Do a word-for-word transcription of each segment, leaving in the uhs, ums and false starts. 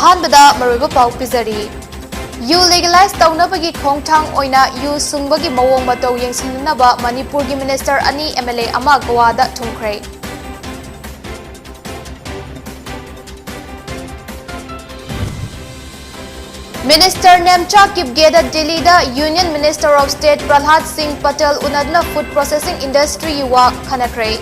ꯑꯍꯥꯟꯕꯗ ꯃꯔꯨꯑꯣꯏꯕ ꯄꯥꯎ ꯄꯤꯖꯔꯤ꯫ ꯌꯨ ꯂꯤꯒꯦꯂꯥꯏꯖ ꯇꯧꯅꯕꯒꯤ ꯈꯣꯡꯊꯥꯡ ꯑꯣꯏꯅ ꯌꯨ ꯁꯨꯡꯕꯒꯤ ꯃꯑꯣꯡ ꯃꯇꯧ ꯌꯦꯡꯁꯤꯟꯅꯕ ꯃꯅꯤꯄꯨꯔꯒꯤ ꯃꯤꯅꯤꯁꯇꯔ ꯑꯅꯤ, ꯑꯦꯝ ꯑꯦꯜ ꯑꯦ ꯑꯃ ꯒꯣꯋꯥꯗ ꯊꯨꯡꯈ꯭ꯔꯦ꯫ ꯃꯤꯅꯤꯁꯇꯔ ꯅꯦꯝꯆꯥ ꯀꯤꯞꯒꯦꯗ ꯗꯤꯜꯂꯤꯗ Union Minister of State ꯄ꯭ꯔꯍ꯭ꯂꯥꯗ ꯁꯤꯡ ꯄꯇꯦꯜ ꯎꯅꯗꯨꯅ food processing industryꯒꯤ ꯋꯥ ꯈꯟꯅꯈ꯭ꯔꯦ꯫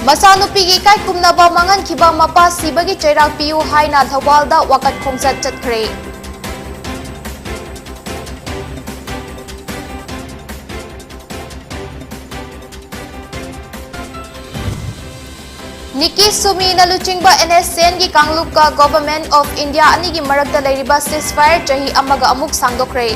ꯃꯆꯥꯅꯨꯄꯤꯒꯤ ꯏꯀꯥꯏ ꯈꯨꯝꯅꯕ ꯃꯥꯡꯍꯟꯈꯤꯕ ꯃꯄꯥ ꯁꯤꯕꯒꯤ ꯆꯩꯔꯥꯛ ꯄꯤꯌꯨ ꯍꯥꯏꯅ ꯊꯧꯕꯥꯜꯗ ꯋꯥꯀꯠ ꯈꯣꯡꯆꯠ ꯆꯠꯈ꯭ꯔꯦ꯫ ꯅꯤꯀꯤ ꯁꯨꯃꯤꯅ ꯂꯨꯆꯤꯡꯕ NSCNꯒꯤ ꯀꯥꯡꯂꯨꯞꯀ Government of India ꯑꯅꯤꯒꯤ ꯃꯔꯛꯇ ꯂꯩꯔꯤꯕ ceasefire ꯆꯍꯤ ꯑꯃꯒ ꯑꯃꯨꯛ ꯁꯥꯡꯗꯣꯛꯈ꯭ꯔꯦ꯫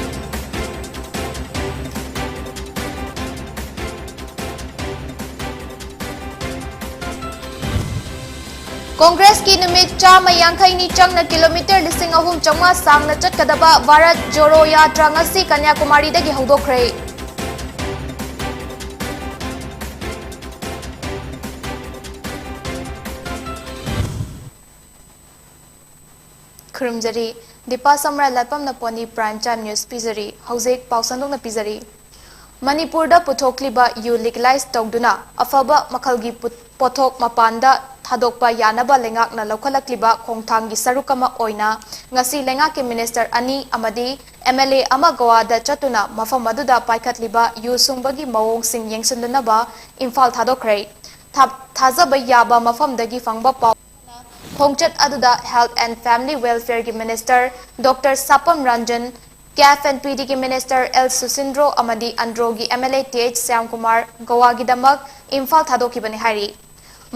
ꯀꯣꯡꯒ꯭ꯔꯦꯁꯀꯤ ꯅꯨꯃꯤꯠ ꯆꯥꯝꯃ ꯌꯥꯡꯈꯩꯅꯤ ꯆꯪꯅ ꯀꯤꯂꯣꯃꯤꯇꯔ ꯂꯤꯁꯤꯡ ꯑꯍꯨꯝ ꯆꯥꯝꯃꯉꯥ ꯁꯥꯡꯅ ꯆꯠꯀꯗꯕ ꯚꯥꯔꯠ ꯖꯣꯔꯣ ꯌꯥꯇ꯭ꯔꯥ ꯉꯁꯤ ꯀꯟꯌꯥꯀꯨꯃꯥꯔꯤꯗꯒꯤ ꯍꯧꯗꯣꯛꯈ꯭ꯔꯦ꯫ ꯈꯨꯔꯨꯝꯖꯔꯤ꯫ ꯗꯤꯄꯥ ꯁꯝꯔꯥꯏ ꯂꯥꯠꯄꯝꯅ ꯄꯣꯅꯤ Prime Time News ꯄꯤꯖꯔꯤ꯫ ꯍꯧꯖꯤꯛ ꯄꯥꯎ ꯁꯟꯗꯣꯛꯅ ꯄꯤꯖꯔꯤ꯫ ꯃꯅꯤꯄꯨꯔꯗ ꯄꯨꯊꯣꯛꯂꯤꯕ ꯌꯨ ꯂꯤꯒꯦꯂꯥꯏꯖ ꯇꯧꯗꯨꯅ ꯑꯐꯕ ꯃꯈꯜꯒꯤ ꯄꯨ-, ꯄꯣꯠꯊꯣꯛ ꯃꯄꯥꯟꯗ ꯊꯥꯗꯣꯛꯄ ꯌꯥꯅꯕ ꯂꯩꯉꯥꯛꯅ ꯂꯧꯈꯠꯂꯛꯂꯤꯕ ꯈꯣꯡꯊꯥꯡꯒꯤ ꯁꯔꯨꯛ ꯑꯃ ꯑꯣꯏꯅ ꯉꯁꯤ ꯂꯩꯉꯥꯛꯀꯤ ꯃꯤꯅꯤꯁꯇꯔ ꯑꯅꯤ ꯑꯃꯗꯤ MLA ꯑꯃ ꯒꯣꯋꯥꯗ ꯆꯠꯇꯨꯅ ꯃꯐꯝ ꯑꯗꯨꯗ ꯄꯥꯏꯈꯠꯂꯤꯕ ꯌꯨ ꯁꯨꯡꯕꯒꯤ ꯃꯑꯣꯡꯁꯤꯡ ꯌꯦꯡꯁꯤꯟꯅꯅꯕ ꯏꯝꯐꯥꯜ ꯊꯥꯗꯣꯛꯈ꯭ꯔꯦ꯫ ꯊꯥ-, ꯊꯥꯖꯕ ꯌꯥꯕ ꯃꯐꯝꯗꯒꯤ ꯐꯪꯕ ꯄꯥꯎ ꯈꯣꯡꯆꯠ ꯑꯗꯨꯗ Health and Family Welfareꯒꯤ minister doctor Sapam Ranjan, CAF and PDꯒꯤ ꯃꯤꯅꯤꯁꯇꯔ ꯑꯦꯜ ꯁꯨꯁꯤꯟꯗ꯭ꯔꯣ ꯑꯃꯗꯤ ꯑꯟꯗ꯭ꯔꯣꯒꯤ MLA ꯇꯤ ꯑꯩꯆ ꯁ꯭ꯌꯥꯝꯀꯨꯃꯥꯔ ꯒꯣꯋꯥꯒꯤꯗꯃꯛ ꯏꯝꯐꯥꯜ ꯊꯥꯗꯣꯛꯈꯤꯕꯅꯤ ꯍꯥꯏꯔꯤ꯫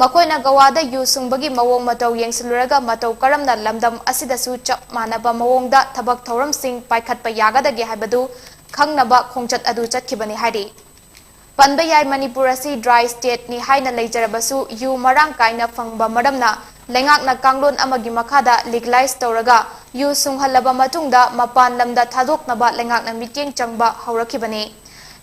ꯃꯈꯣꯏꯅ ꯒꯣꯋꯥꯗ ꯌꯨ ꯁꯨꯡꯕꯒꯤ ꯃꯑꯣꯡ ꯃꯇꯧ ꯌꯦꯡꯁꯤꯜꯂꯨꯔꯒ ꯃꯇꯧ ꯀꯔꯝꯅ ꯂꯝꯗꯝ ꯑꯁꯤꯗꯁꯨ ꯆꯞ ꯃꯥꯟꯅꯕ ꯃꯑꯣꯡꯗ ꯊꯕꯛ ꯊꯧꯔꯝꯁꯤꯡ ꯄꯥꯏꯈꯠꯄ ꯌꯥꯒꯗꯒꯦ ꯍꯥꯏꯕꯗꯨ ꯈꯪꯅꯕ ꯈꯣꯡꯆꯠ ꯑꯗꯨ ꯆꯠꯈꯤꯕꯅꯤ ꯍꯥꯏꯔꯤ꯫ ꯄꯟꯕ ꯌꯥꯏ, ꯃꯅꯤꯄꯨꯔ ꯑꯁꯤ dry stateꯅꯤ ꯍꯥꯏꯅ ꯂꯩꯖꯔꯕꯁꯨ ꯌꯨ ꯃꯔꯥꯡ ꯀꯥꯏꯅ ꯐꯪꯕ ꯃꯔꯝꯅ ꯂꯩꯉꯥꯛꯅ ꯀꯥꯡꯂꯣꯟ ꯑꯃꯒꯤ ꯃꯈꯥꯗ ꯂꯤꯒꯦꯂꯥꯏꯖ ꯇꯧꯔꯒ ꯌꯨ ꯁꯨꯡꯍꯜꯂꯕ ꯃꯇꯨꯡꯗ ꯃꯄꯥꯟ ꯂꯝꯗ ꯊꯥꯗꯣꯛꯅꯕ ꯂꯩꯉꯥꯛꯅ ꯃꯤꯠꯌꯦꯡ ꯆꯪꯕ ꯍꯧꯔꯛꯈꯤꯕꯅꯤ꯫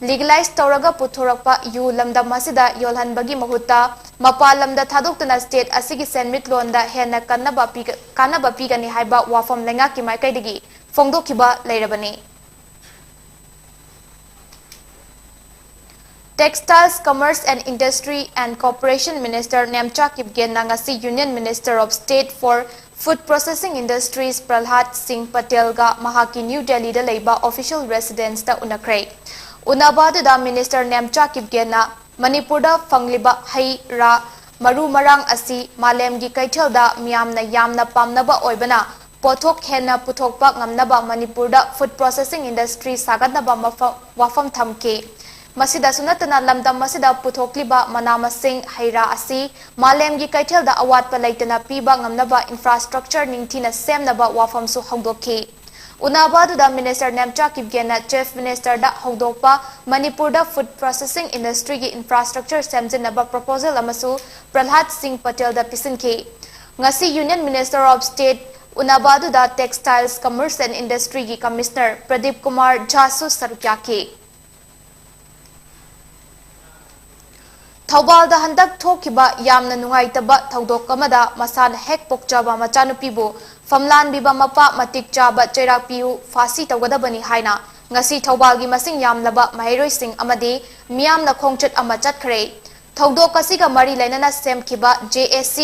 ꯂꯤꯒꯦꯂꯥꯏꯖ ꯇꯧꯔꯒ ꯄꯨꯊꯣꯔꯛꯄ ꯌꯨ ꯂꯝꯗꯝ ꯑꯁꯤꯗ ꯌꯣꯜꯍꯟꯕꯒꯤ ꯃꯍꯨꯠꯇ ꯃꯄꯥꯟ ꯂꯝꯗ ꯊꯥꯗꯣꯛꯇꯨꯅ ꯁ꯭ꯇꯦꯠ ꯑꯁꯤꯒꯤ ꯁꯦꯟꯃꯤꯠꯂꯣꯟꯗ ꯍꯦꯟꯅ ꯀꯟꯅꯕ ꯄꯤꯒ-, ꯀꯥꯟꯅꯕ ꯄꯤꯒꯅꯤ ꯍꯥꯏꯕ ꯋꯥꯐꯝ ꯂꯩꯉꯥꯛꯀꯤ ꯃꯥꯏꯀꯩꯗꯒꯤ ꯐꯣꯡꯗꯣꯛꯈꯤꯕ ꯂꯩꯔꯕꯅꯤ꯫ Textiles, Commerce and Industry and Cooperation Minister Nemcha ꯀꯤꯞꯒꯦꯟꯅ ꯉꯁꯤ Union Minister of State for Food Processing Industries ꯄ꯭ꯔꯍ꯭ꯂꯥꯗ ꯁꯤꯡ ꯄꯇꯦꯜꯒ ꯃꯍꯥꯛꯀꯤ ꯅ꯭ꯌꯨ ꯗꯦꯜꯂꯤꯗ ꯂꯩꯕ official residenceꯇ ꯎꯅꯈ꯭ꯔꯦ꯫ ꯎꯅꯕ ꯑꯗꯨꯗ Minister ꯅꯦꯝꯆꯥ ꯀꯤꯞꯒꯦꯟꯅ ꯃꯅꯤꯄꯨꯔꯗ ꯐꯪꯂꯤꯕ ꯍꯩ ꯔꯥ, ꯃꯔꯨ ꯃꯔꯥꯡ ꯑꯁꯤ ꯃꯥꯂꯦꯝꯒꯤ ꯀꯩꯊꯦꯜꯗ ꯃꯤꯌꯥꯝꯅ ꯌꯥꯝꯅ ꯄꯥꯝꯅꯕ ꯑꯣꯏꯕꯅ ꯄꯣꯠꯊꯣꯛ ꯍꯦꯟꯅ ꯄꯨꯊꯣꯛꯄ ꯉꯝꯅꯕ ꯃꯅꯤꯄꯨꯔꯗ food processing industry ꯁꯥꯒꯠꯅꯕ ꯃꯐꯝ, ꯋꯥꯐꯝ ꯊꯝꯈꯤ꯫ ꯃꯁꯤꯗꯁꯨ ꯅꯠꯇꯅ ꯂꯝꯗꯝ ꯑꯁꯤꯗ ꯄꯨꯊꯣꯛꯂꯤꯕ ꯃꯅꯥ ꯃꯁꯤꯡ, ꯍꯩ ꯔꯥ ꯑꯁꯤ ꯃꯥꯂꯦꯝꯒꯤ ꯀꯩꯊꯦꯜꯗ ꯑꯋꯥꯠꯄ ꯂꯩꯇꯅ ꯄꯤꯕ ꯉꯝꯅꯕ infrastructure ꯅꯤꯡꯊꯤꯅ ꯁꯦꯝꯅꯕ ꯋꯥꯐꯝꯁꯨ ꯍꯧꯗꯣꯛꯈꯤ꯫ ꯎꯅꯕ ꯑꯗꯨꯗ Minister ꯅꯦꯝꯆꯥ ꯀꯤꯞꯒꯦꯟꯅ Chief Ministerꯗ ꯍꯧꯗꯣꯛꯄ ꯃꯅꯤꯄꯨꯔꯗ food processing industryꯒꯤ infrastructure ꯁꯦꯝꯖꯤꯟꯅꯕ proposal ꯑꯃꯁꯨ ꯄ꯭ꯔꯍ꯭ꯂꯥꯗ ꯁꯤꯡ ꯄꯇꯦꯜꯗ ꯄꯤꯁꯤꯟꯈꯤ꯫ ꯉꯁꯤ Union Minister of State ꯎꯅꯕ ꯑꯗꯨꯗ Textiles, Commerce and Industryꯒꯤ Commissioner Pradeep Kumar ꯖꯥꯁꯨ ꯁꯔꯨꯛ ꯌꯥꯈꯤ꯫ ꯊꯧꯕꯥꯜꯗ ꯍꯟꯗꯛ ꯊꯣꯛꯈꯤꯕ ꯌꯥꯝꯅ ꯅꯨꯡꯉꯥꯏꯇꯕ ꯊꯧꯗꯣꯛ ꯑꯃꯗ ꯃꯁꯥꯅ ꯍꯦꯛ ꯄꯣꯛꯆꯕ ꯃꯆꯥꯅꯨꯄꯤꯕꯨ ꯐꯝꯂꯥꯟꯕꯤꯕ ꯃꯄꯥ ꯃꯇꯤꯛ ꯆꯥꯕ ꯆꯩꯔꯥꯛ ꯄꯤꯌꯨ, ꯐꯥꯁꯤ ꯇꯧꯒꯗꯕꯅꯤ ꯍꯥꯏꯅ ꯉꯁꯤ ꯊꯧꯕꯥꯜꯒꯤ ꯃꯁꯤꯡ ꯌꯥꯝꯂꯕ ꯃꯍꯩꯔꯣꯏꯁꯤꯡ ꯑꯃꯗꯤ ꯃꯤꯌꯥꯝꯅ ꯈꯣꯡꯆꯠ ꯑꯃ ꯆꯠꯈ꯭ꯔꯦ꯫ ꯊꯧꯗꯣꯛ ꯑꯁꯤꯒ ꯃꯔꯤ ꯂꯩꯅꯅ ꯁꯦꯝꯈꯤꯕ JAC,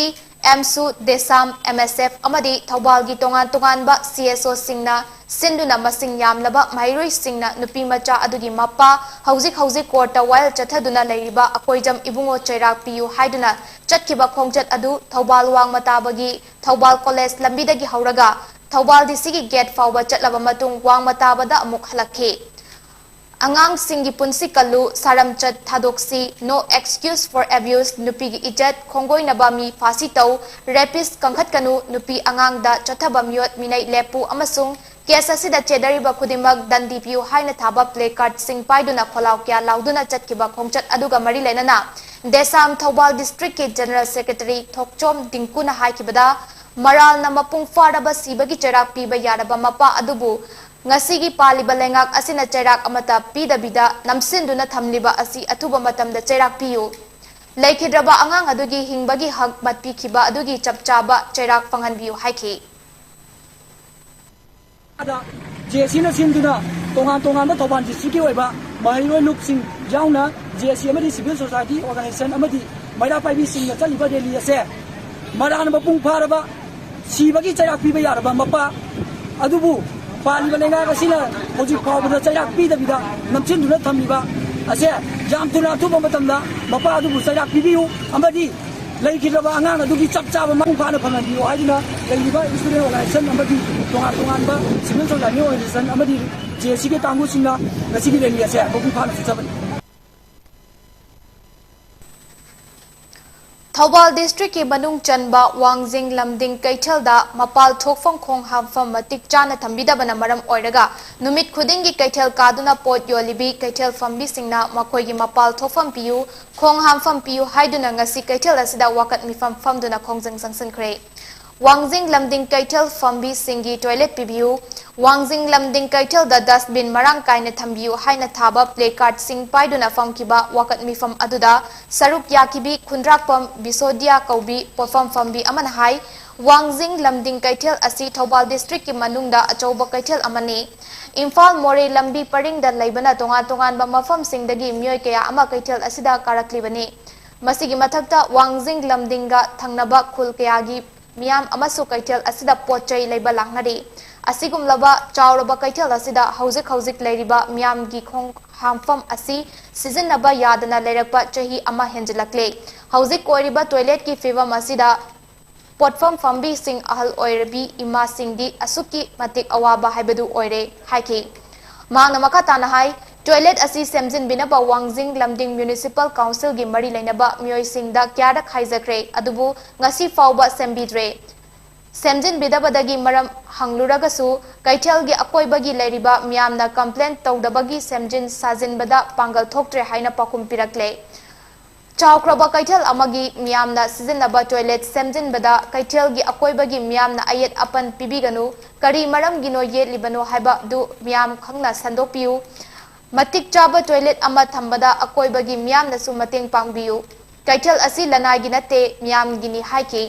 AMSU, DESAM, MSF ꯑꯃꯗꯤ ꯊꯧꯕꯥꯜꯒꯤ ꯇꯣꯉꯥꯟ ꯇꯣꯉꯥꯟꯕ CSOꯁꯤꯡꯅ ꯁꯤꯟꯗꯨꯅ ꯃꯁꯤꯡ ꯌꯥꯝꯂꯕ ꯃꯍꯩꯔꯣꯏꯁꯤꯡꯅ ꯅꯨꯄꯤ ꯃꯆꯥ ꯑꯗꯨꯒꯤ ꯃꯄꯥ ꯍꯧꯖꯤꯛ ꯍꯧꯖꯤꯛ courtꯇ ꯋꯥꯌꯦꯜ ꯆꯠꯊꯗꯨꯅ ꯂꯩꯔꯤꯕ ꯑꯀꯣꯏꯖꯝ ꯏꯕꯨꯡꯉꯣ ꯆꯩꯔꯥꯛ ꯄꯤꯌꯨ ꯍꯥꯏꯗꯨꯅ ꯆꯠꯈꯤꯕ ꯈꯣꯡꯆꯠ ꯑꯗꯨ ꯊꯧꯕꯥꯜ ꯋꯥꯡꯃ ꯇꯥꯕꯒꯤ ꯊꯧꯕꯥꯜ ꯀꯣꯂꯦꯖ ꯂꯝꯕꯤꯗꯒꯤ ꯍꯧꯔꯒ ꯊꯧꯕꯥꯜ DCꯒꯤ gate ꯐꯥꯎꯕ ꯆꯠꯂꯕ ꯃꯇꯨꯡ ꯋꯥꯡꯃ ꯇꯥꯕꯗ ꯑꯃꯨꯛ ꯍꯜꯂꯛꯈꯤ꯫ ꯑꯉꯥꯡꯁꯤꯡꯒꯤ ꯄꯨꯟꯁꯤ ꯀꯜꯂꯨ, ꯁꯥꯔꯝꯆꯠ ꯊꯥꯗꯣꯛꯁꯤ, No excuse for abuse, ꯅꯨꯄꯤꯒꯤ ꯏꯖꯠ ꯈꯣꯡꯒꯣꯏꯅꯕ ꯃꯤ ꯐꯥꯁꯤ ꯇꯧ, rapist ꯀꯟꯈꯠꯀꯅꯨ, ꯅꯨꯄꯤ ꯑꯉꯥꯡꯗ ꯆꯠꯊꯕ ꯃꯤꯑꯣꯠ ꯃꯤꯅꯩ ꯂꯦꯞꯄꯨ ꯑꯃꯁꯨꯡ case ꯑꯁꯤꯗ ꯆꯦꯟꯅꯔꯤꯕ ꯈꯨꯗꯤꯡꯃꯛ ꯗꯟꯗꯤ ꯄꯤꯌꯨ ꯍꯥꯏꯅ ꯊꯥꯕ placardꯁꯤꯡ ꯄꯥꯏꯗꯨꯅ ꯈꯣꯜꯂꯥꯎ ꯀꯌꯥ ꯂꯥꯎꯗꯨꯅ ꯆꯠꯈꯤꯕ ꯈꯣꯡꯆꯠ ꯑꯗꯨꯒ ꯃꯔꯤ ꯂꯩꯅꯅ DESAM ꯊꯧꯕꯥꯜ districtꯀꯤ general secretary ꯊꯣꯛꯆꯣꯝ ꯇꯤꯡꯀꯨꯅ ꯍꯥꯏꯈꯤꯕꯗ, ꯃꯔꯥꯜꯅ ꯃꯄꯨꯡ ꯐꯥꯔꯕ ꯁꯤꯕꯒꯤ ꯆꯩꯔꯥꯛ ꯄꯤꯕ ꯌꯥꯔꯕ ꯃꯄꯥ ꯑꯗꯨꯕꯨ ꯉꯁꯤꯒꯤ ꯄꯥꯜꯂꯤꯕ ꯂꯩꯉꯥꯛ ꯑꯁꯤꯅ ꯆꯩꯔꯥꯛ ꯑꯃꯠꯇ ꯄꯤꯗꯕꯤꯗ ꯅꯝꯁꯤꯟꯗꯨꯅ ꯊꯝꯂꯤꯕ ꯑꯁꯤ ꯑꯊꯨꯕ ꯃꯇꯝꯗ ꯆꯩꯔꯥꯛ ꯄꯤꯌꯨ꯫ ꯂꯩꯈꯤꯗ꯭ꯔꯕ ꯑꯉꯥꯡ ꯑꯗꯨꯒꯤ ꯍꯤꯡꯕꯒꯤ ꯍꯛ ꯃꯠꯄꯤꯈꯤꯕ ꯑꯗꯨꯒꯤ ꯆꯞ ꯆꯥꯕ ꯆꯩꯔꯥꯛ ꯐꯪꯍꯟꯕꯤꯌꯨ ꯍꯥꯏꯈꯤ꯫ ꯖꯦ ꯑꯦ ꯁꯤꯅ ꯁꯤꯟꯗꯨꯅ ꯇꯣꯉꯥꯟ ꯇꯣꯉꯥꯟꯕ ꯊꯧꯕꯥꯜ ꯗꯤꯁꯇ꯭ꯔꯤꯛꯀꯤ ꯑꯣꯏꯕ ꯃꯍꯩꯔꯣꯏ ꯂꯨꯞꯁꯤꯡ ꯌꯥꯎꯅ ꯖꯦ ꯑꯦ ꯁꯤ ꯑꯃꯗꯤ ꯁꯤꯚꯤꯜ ꯁꯣꯁꯥꯏꯇꯤ ꯑꯣꯔꯒꯅꯥꯏꯖꯦꯁꯟ ꯑꯃꯗꯤ ꯃꯩꯔꯥ ꯄꯥꯏꯕꯤꯁꯤꯡꯅ ꯆꯠꯂꯤꯕ ꯔꯦꯂꯤ ꯑꯁꯦ ꯃꯔꯥꯟ ꯃꯄꯨꯡ ꯐꯥꯔꯕ ꯁꯤꯕꯒꯤ ꯆꯩꯔꯥꯛ ꯄꯤꯕ ꯌꯥꯔꯕ ꯃꯄꯥ ꯑꯗꯨꯕꯨ ꯄꯥꯜꯂꯤꯕ ꯂꯩꯉꯥꯛ ꯑꯁꯤꯅ ꯍꯧꯖꯤꯛ ꯐꯥꯎꯕꯗ ꯆꯩꯔꯥꯛ ꯄꯤꯗꯕꯤꯗ ꯅꯝꯁꯤꯟꯗꯨꯅ ꯊꯝꯂꯤꯕ ꯑꯁꯦ ꯌꯥꯝ ꯊꯨꯅ ꯑꯊꯨꯕ ꯃꯇꯝꯗ ꯃꯄꯥ ꯑꯗꯨꯕꯨ ꯆꯩꯔꯥꯛ ꯄꯤꯕꯤꯌꯨ ꯑꯃꯗꯤ ꯂꯩꯈꯤꯗ꯭ꯔꯕ ꯑꯉꯥꯡ ꯑꯗꯨꯒꯤ ꯆꯞ ꯆꯥꯕ ꯃꯄꯨꯡ ꯐꯥꯅ ꯐꯪꯍꯟꯕꯤꯌꯨ ꯍꯥꯏꯗꯨꯅ ꯂꯩꯔꯤꯕ ꯏꯁꯇꯨꯗꯦꯟ ꯑꯣꯔꯒꯅꯥꯏꯖꯦꯁꯟ ꯑꯃꯗꯤ ꯇꯣꯉꯥꯟ ꯇꯣꯉꯥꯟꯕ ꯁꯤꯚꯤꯜ ꯁꯣꯁꯥꯏꯇꯤ ꯑꯣꯔꯒꯅꯥꯏꯖꯦꯁꯟ ꯑꯃꯗꯤ ꯖꯦ ꯑꯦ ꯁꯤꯒꯤ ꯀꯥꯡꯕꯨꯁꯤꯡꯅ ꯉꯁꯤꯒꯤ ꯔꯦꯂꯤ ꯑꯁꯦ ꯃꯄꯨꯡ ꯐꯥꯅ ꯆꯠꯆꯕꯅꯤ꯫ ꯊꯧꯕꯥꯜ ꯗꯤꯁꯇ꯭ꯔꯤꯛꯀꯤ ꯃꯅꯨꯡ ꯆꯟꯕ ꯋꯥꯡꯖꯤꯡ ꯂꯝꯗꯤꯡ ꯀꯩꯊꯦꯜꯗ ꯃꯄꯥꯜ ꯊꯣꯛꯐꯝ ꯈꯣꯡ ꯍꯥꯝꯐꯝ ꯃꯇꯤꯛ ꯆꯥꯅ ꯊꯝꯕꯤꯗꯕꯅ ꯃꯔꯝ ꯑꯣꯏꯔꯒ ꯅꯨꯃꯤꯠ ꯈꯨꯗꯤꯡꯒꯤ ꯀꯩꯊꯦꯜ ꯀꯥꯗꯨꯅ ꯄꯣꯠ ꯌꯣꯜꯂꯤꯕꯤ ꯀꯩꯊꯦꯜ ꯐꯝꯕꯤꯁꯤꯡꯅ ꯃꯈꯣꯏꯒꯤ ꯃꯄꯥꯜ ꯊꯣꯛꯐꯝ ꯄꯤꯌꯨ, ꯈꯣꯡ ꯍꯥꯝꯐꯝ ꯄꯤꯌꯨ ꯍꯥꯏꯗꯨꯅ ꯉꯁꯤ ꯀꯩꯊꯦꯜ ꯑꯁꯤꯗ ꯋꯥꯀꯠ ꯃꯤꯐꯝ ꯐꯝꯗꯨꯅ ꯈꯣꯡꯖꯪ ꯆꯪꯁꯤꯟꯈ꯭ꯔꯦ꯫ ꯋꯥꯡꯖꯤꯡ ꯂꯝꯗꯤꯡ ꯀꯩꯊꯦꯜ ꯐꯝꯕꯤꯁꯤꯡꯒꯤ ꯇꯣꯏꯂꯦꯠ ꯄꯤꯕꯤꯌꯨ, ꯋꯥꯡꯖꯤꯡ ꯂꯝꯗꯤꯡ ꯀꯩꯊꯦꯜꯗ ꯗꯁꯕꯤꯟ ꯃꯔꯥꯡ ꯀꯥꯏꯅ ꯊꯝꯕꯤꯌꯨ ꯍꯥꯏꯅ ꯊꯥꯕ ꯄ꯭ꯂꯦ ꯀꯥꯔꯗꯁꯤꯡ ꯄꯥꯏꯗꯨꯅ ꯐꯝꯈꯤꯕ ꯋꯥꯀꯠ ꯃꯤꯐꯝ ꯑꯗꯨꯗ ꯁꯔꯨꯛ ꯌꯥꯈꯤꯕꯤ ꯈꯨꯟꯗ꯭ꯔꯥꯛꯄꯝ ꯕꯤꯁꯣꯗꯤꯌꯥ ꯀꯧꯕꯤ ꯄꯣꯠꯐꯝ ꯐꯝꯕꯤ ꯑꯃꯅ ꯍꯥꯏ, ꯋꯥꯡꯖꯤꯡ ꯂꯝꯗꯤꯡ ꯀꯩꯊꯦꯜ ꯑꯁꯤ ꯊꯧꯕꯥꯜ ꯗꯤꯁꯇ꯭ꯔꯤꯛꯀꯤ ꯃꯅꯨꯡꯗ ꯑꯆꯧꯕ ꯀꯩꯊꯦꯜ ꯑꯃꯅꯤ꯫ ꯏꯝꯐꯥꯜ ꯃꯣꯔꯦ ꯂꯝꯕꯤ ꯄꯔꯤꯡꯗ ꯂꯩꯕꯅ ꯇꯣꯉꯥꯟ ꯇꯣꯉꯥꯟꯕ ꯃꯐꯝꯁꯤꯡꯗꯒꯤ ꯃꯤꯑꯣꯏ ꯀꯌꯥ ꯑꯃ ꯀꯩꯊꯦꯜ ꯑꯁꯤꯗ ꯀꯥꯔꯛꯂꯤꯕꯅꯤ꯫ ꯃꯁꯤꯒꯤ ꯃꯊꯛꯇ ꯋꯥꯡꯖꯤꯡ ꯂꯝꯗꯤꯡꯒ ꯊꯪꯅꯕ ꯈꯨꯜ ꯀꯌꯥꯒꯤ ꯃꯤꯌꯥꯝ ꯑꯃꯁꯨ ꯀꯩꯊꯦꯜ ꯑꯁꯤꯗ ꯄꯣꯠ ꯆꯩ ꯂꯩꯕ ꯂꯥꯛꯅꯔꯤ꯫ ꯑꯁꯤꯒꯨꯝꯂꯕ ꯆꯥꯎꯔꯕ ꯀꯩꯊꯦꯜ ꯑꯁꯤꯗ ꯍꯧꯖꯤꯛ ꯍꯧꯖꯤꯛ ꯂꯩꯔꯤꯕ ꯃꯤꯌꯥꯝꯒꯤ ꯈꯣꯡ ꯍꯥꯝꯐꯝ ꯑꯁꯤ ꯁꯤꯖꯤꯟꯅꯕ ꯌꯥꯗꯅ ꯂꯩꯔꯛꯄ ꯆꯍꯤ ꯑꯃ ꯍꯦꯟꯖꯤꯜꯂꯛꯂꯦ꯫ ꯍꯧꯖꯤꯛ ꯑꯣꯏꯔꯤꯕ ꯇꯣꯏꯂꯦꯠꯀꯤ ꯐꯤꯕꯝ ꯑꯁꯤꯗ ꯄꯣꯠꯐꯝ ꯐꯝꯕꯤꯁꯤꯡ ꯑꯍꯜ ꯑꯣꯏꯔꯕꯤ ꯏꯃꯥꯁꯤꯡꯗꯤ ꯑꯁꯨꯛꯀꯤ ꯃꯇꯤꯛ ꯑꯋꯥꯕ ꯍꯥꯏꯕꯗꯨ ꯑꯣꯏꯔꯦ ꯍꯥꯏꯈꯤ꯫ ꯃꯍꯥꯛꯅ ꯃꯈꯥ ꯇꯥꯅ ꯍꯥꯏ, ꯇꯣꯏꯂꯦꯠ ꯑꯁꯤ ꯁꯦꯝꯖꯤꯟꯕꯤꯅꯕ ꯋꯥꯡꯖꯤꯡ ꯂꯝꯗꯤꯡ ꯃ꯭ꯌꯨꯅꯤꯁꯤꯄꯥꯜ ꯀꯥꯎꯟꯁꯤꯜꯒꯤ ꯃꯔꯤ ꯂꯩꯅꯕ ꯃꯤꯑꯣꯏꯁꯤꯡꯗ ꯀꯌꯥꯔꯛ ꯍꯥꯏꯖꯈ꯭ꯔꯦ, ꯑꯗꯨꯕꯨ ꯉꯁꯤ ꯐꯥꯎꯕ ꯁꯦꯝꯕꯤꯗ꯭ꯔꯦ꯫ ꯁꯦꯝꯖꯤꯟꯕꯤꯗꯕꯗꯒꯤ ꯃꯔꯝ ꯍꯪꯂꯨꯔꯒꯁꯨ ꯀꯩꯊꯦꯜꯒꯤ ꯑꯀꯣꯏꯕꯒꯤ ꯂꯩꯔꯤꯕ ꯃꯤꯌꯥꯝꯅ ꯀꯝꯄ꯭ꯂꯦꯟ ꯇꯧꯗꯕꯒꯤ ꯁꯦꯝꯖꯤꯟ ꯁꯥꯖꯤꯟꯕꯗ ꯄꯥꯡꯒꯜ ꯊꯣꯛꯇ꯭ꯔꯦ ꯍꯥꯏꯅ ꯄꯥꯎꯈꯨꯝ ꯄꯤꯔꯛꯂꯦ꯫ ꯆꯥꯎꯈ꯭ꯔꯕ ꯀꯩꯊꯦꯜ ꯑꯃꯒꯤ ꯃꯤꯌꯥꯝꯅ ꯁꯤꯖꯤꯟꯅꯕ ꯇꯣꯏꯂꯦꯠ ꯁꯦꯝꯖꯤꯟꯕꯗ ꯀꯩꯊꯦꯜꯒꯤ ꯑꯀꯣꯏꯕꯒꯤ ꯃꯤꯌꯥꯝꯅ ꯑꯌꯦꯠ ꯑꯄꯟ ꯄꯤꯕꯤꯒꯅꯨ, ꯀꯔꯤ ꯃꯔꯝꯒꯤꯅꯣ ꯌꯦꯠꯂꯤꯕꯅꯣ ꯍꯥꯏꯕꯗꯨ ꯃꯤꯌꯥꯝ ꯈꯪꯅ ꯁꯟꯗꯣꯛꯄꯤꯌꯨ꯫ ꯃꯇꯤꯛ ꯆꯥꯕ ꯇꯣꯏꯂꯦꯠ ꯑꯃ ꯊꯝꯕꯗ ꯑꯀꯣꯏꯕꯒꯤ ꯃꯤꯌꯥꯝꯅꯁꯨ ꯃꯇꯦꯡ ꯄꯥꯡꯕꯤꯌꯨ꯫ ꯀꯩꯊꯦꯜ ꯑꯁꯤ ꯂꯅꯥꯏꯒꯤ ꯅꯠꯇꯦ, ꯃꯤꯌꯥꯝꯒꯤꯅꯤ ꯍꯥꯏꯈꯤ꯫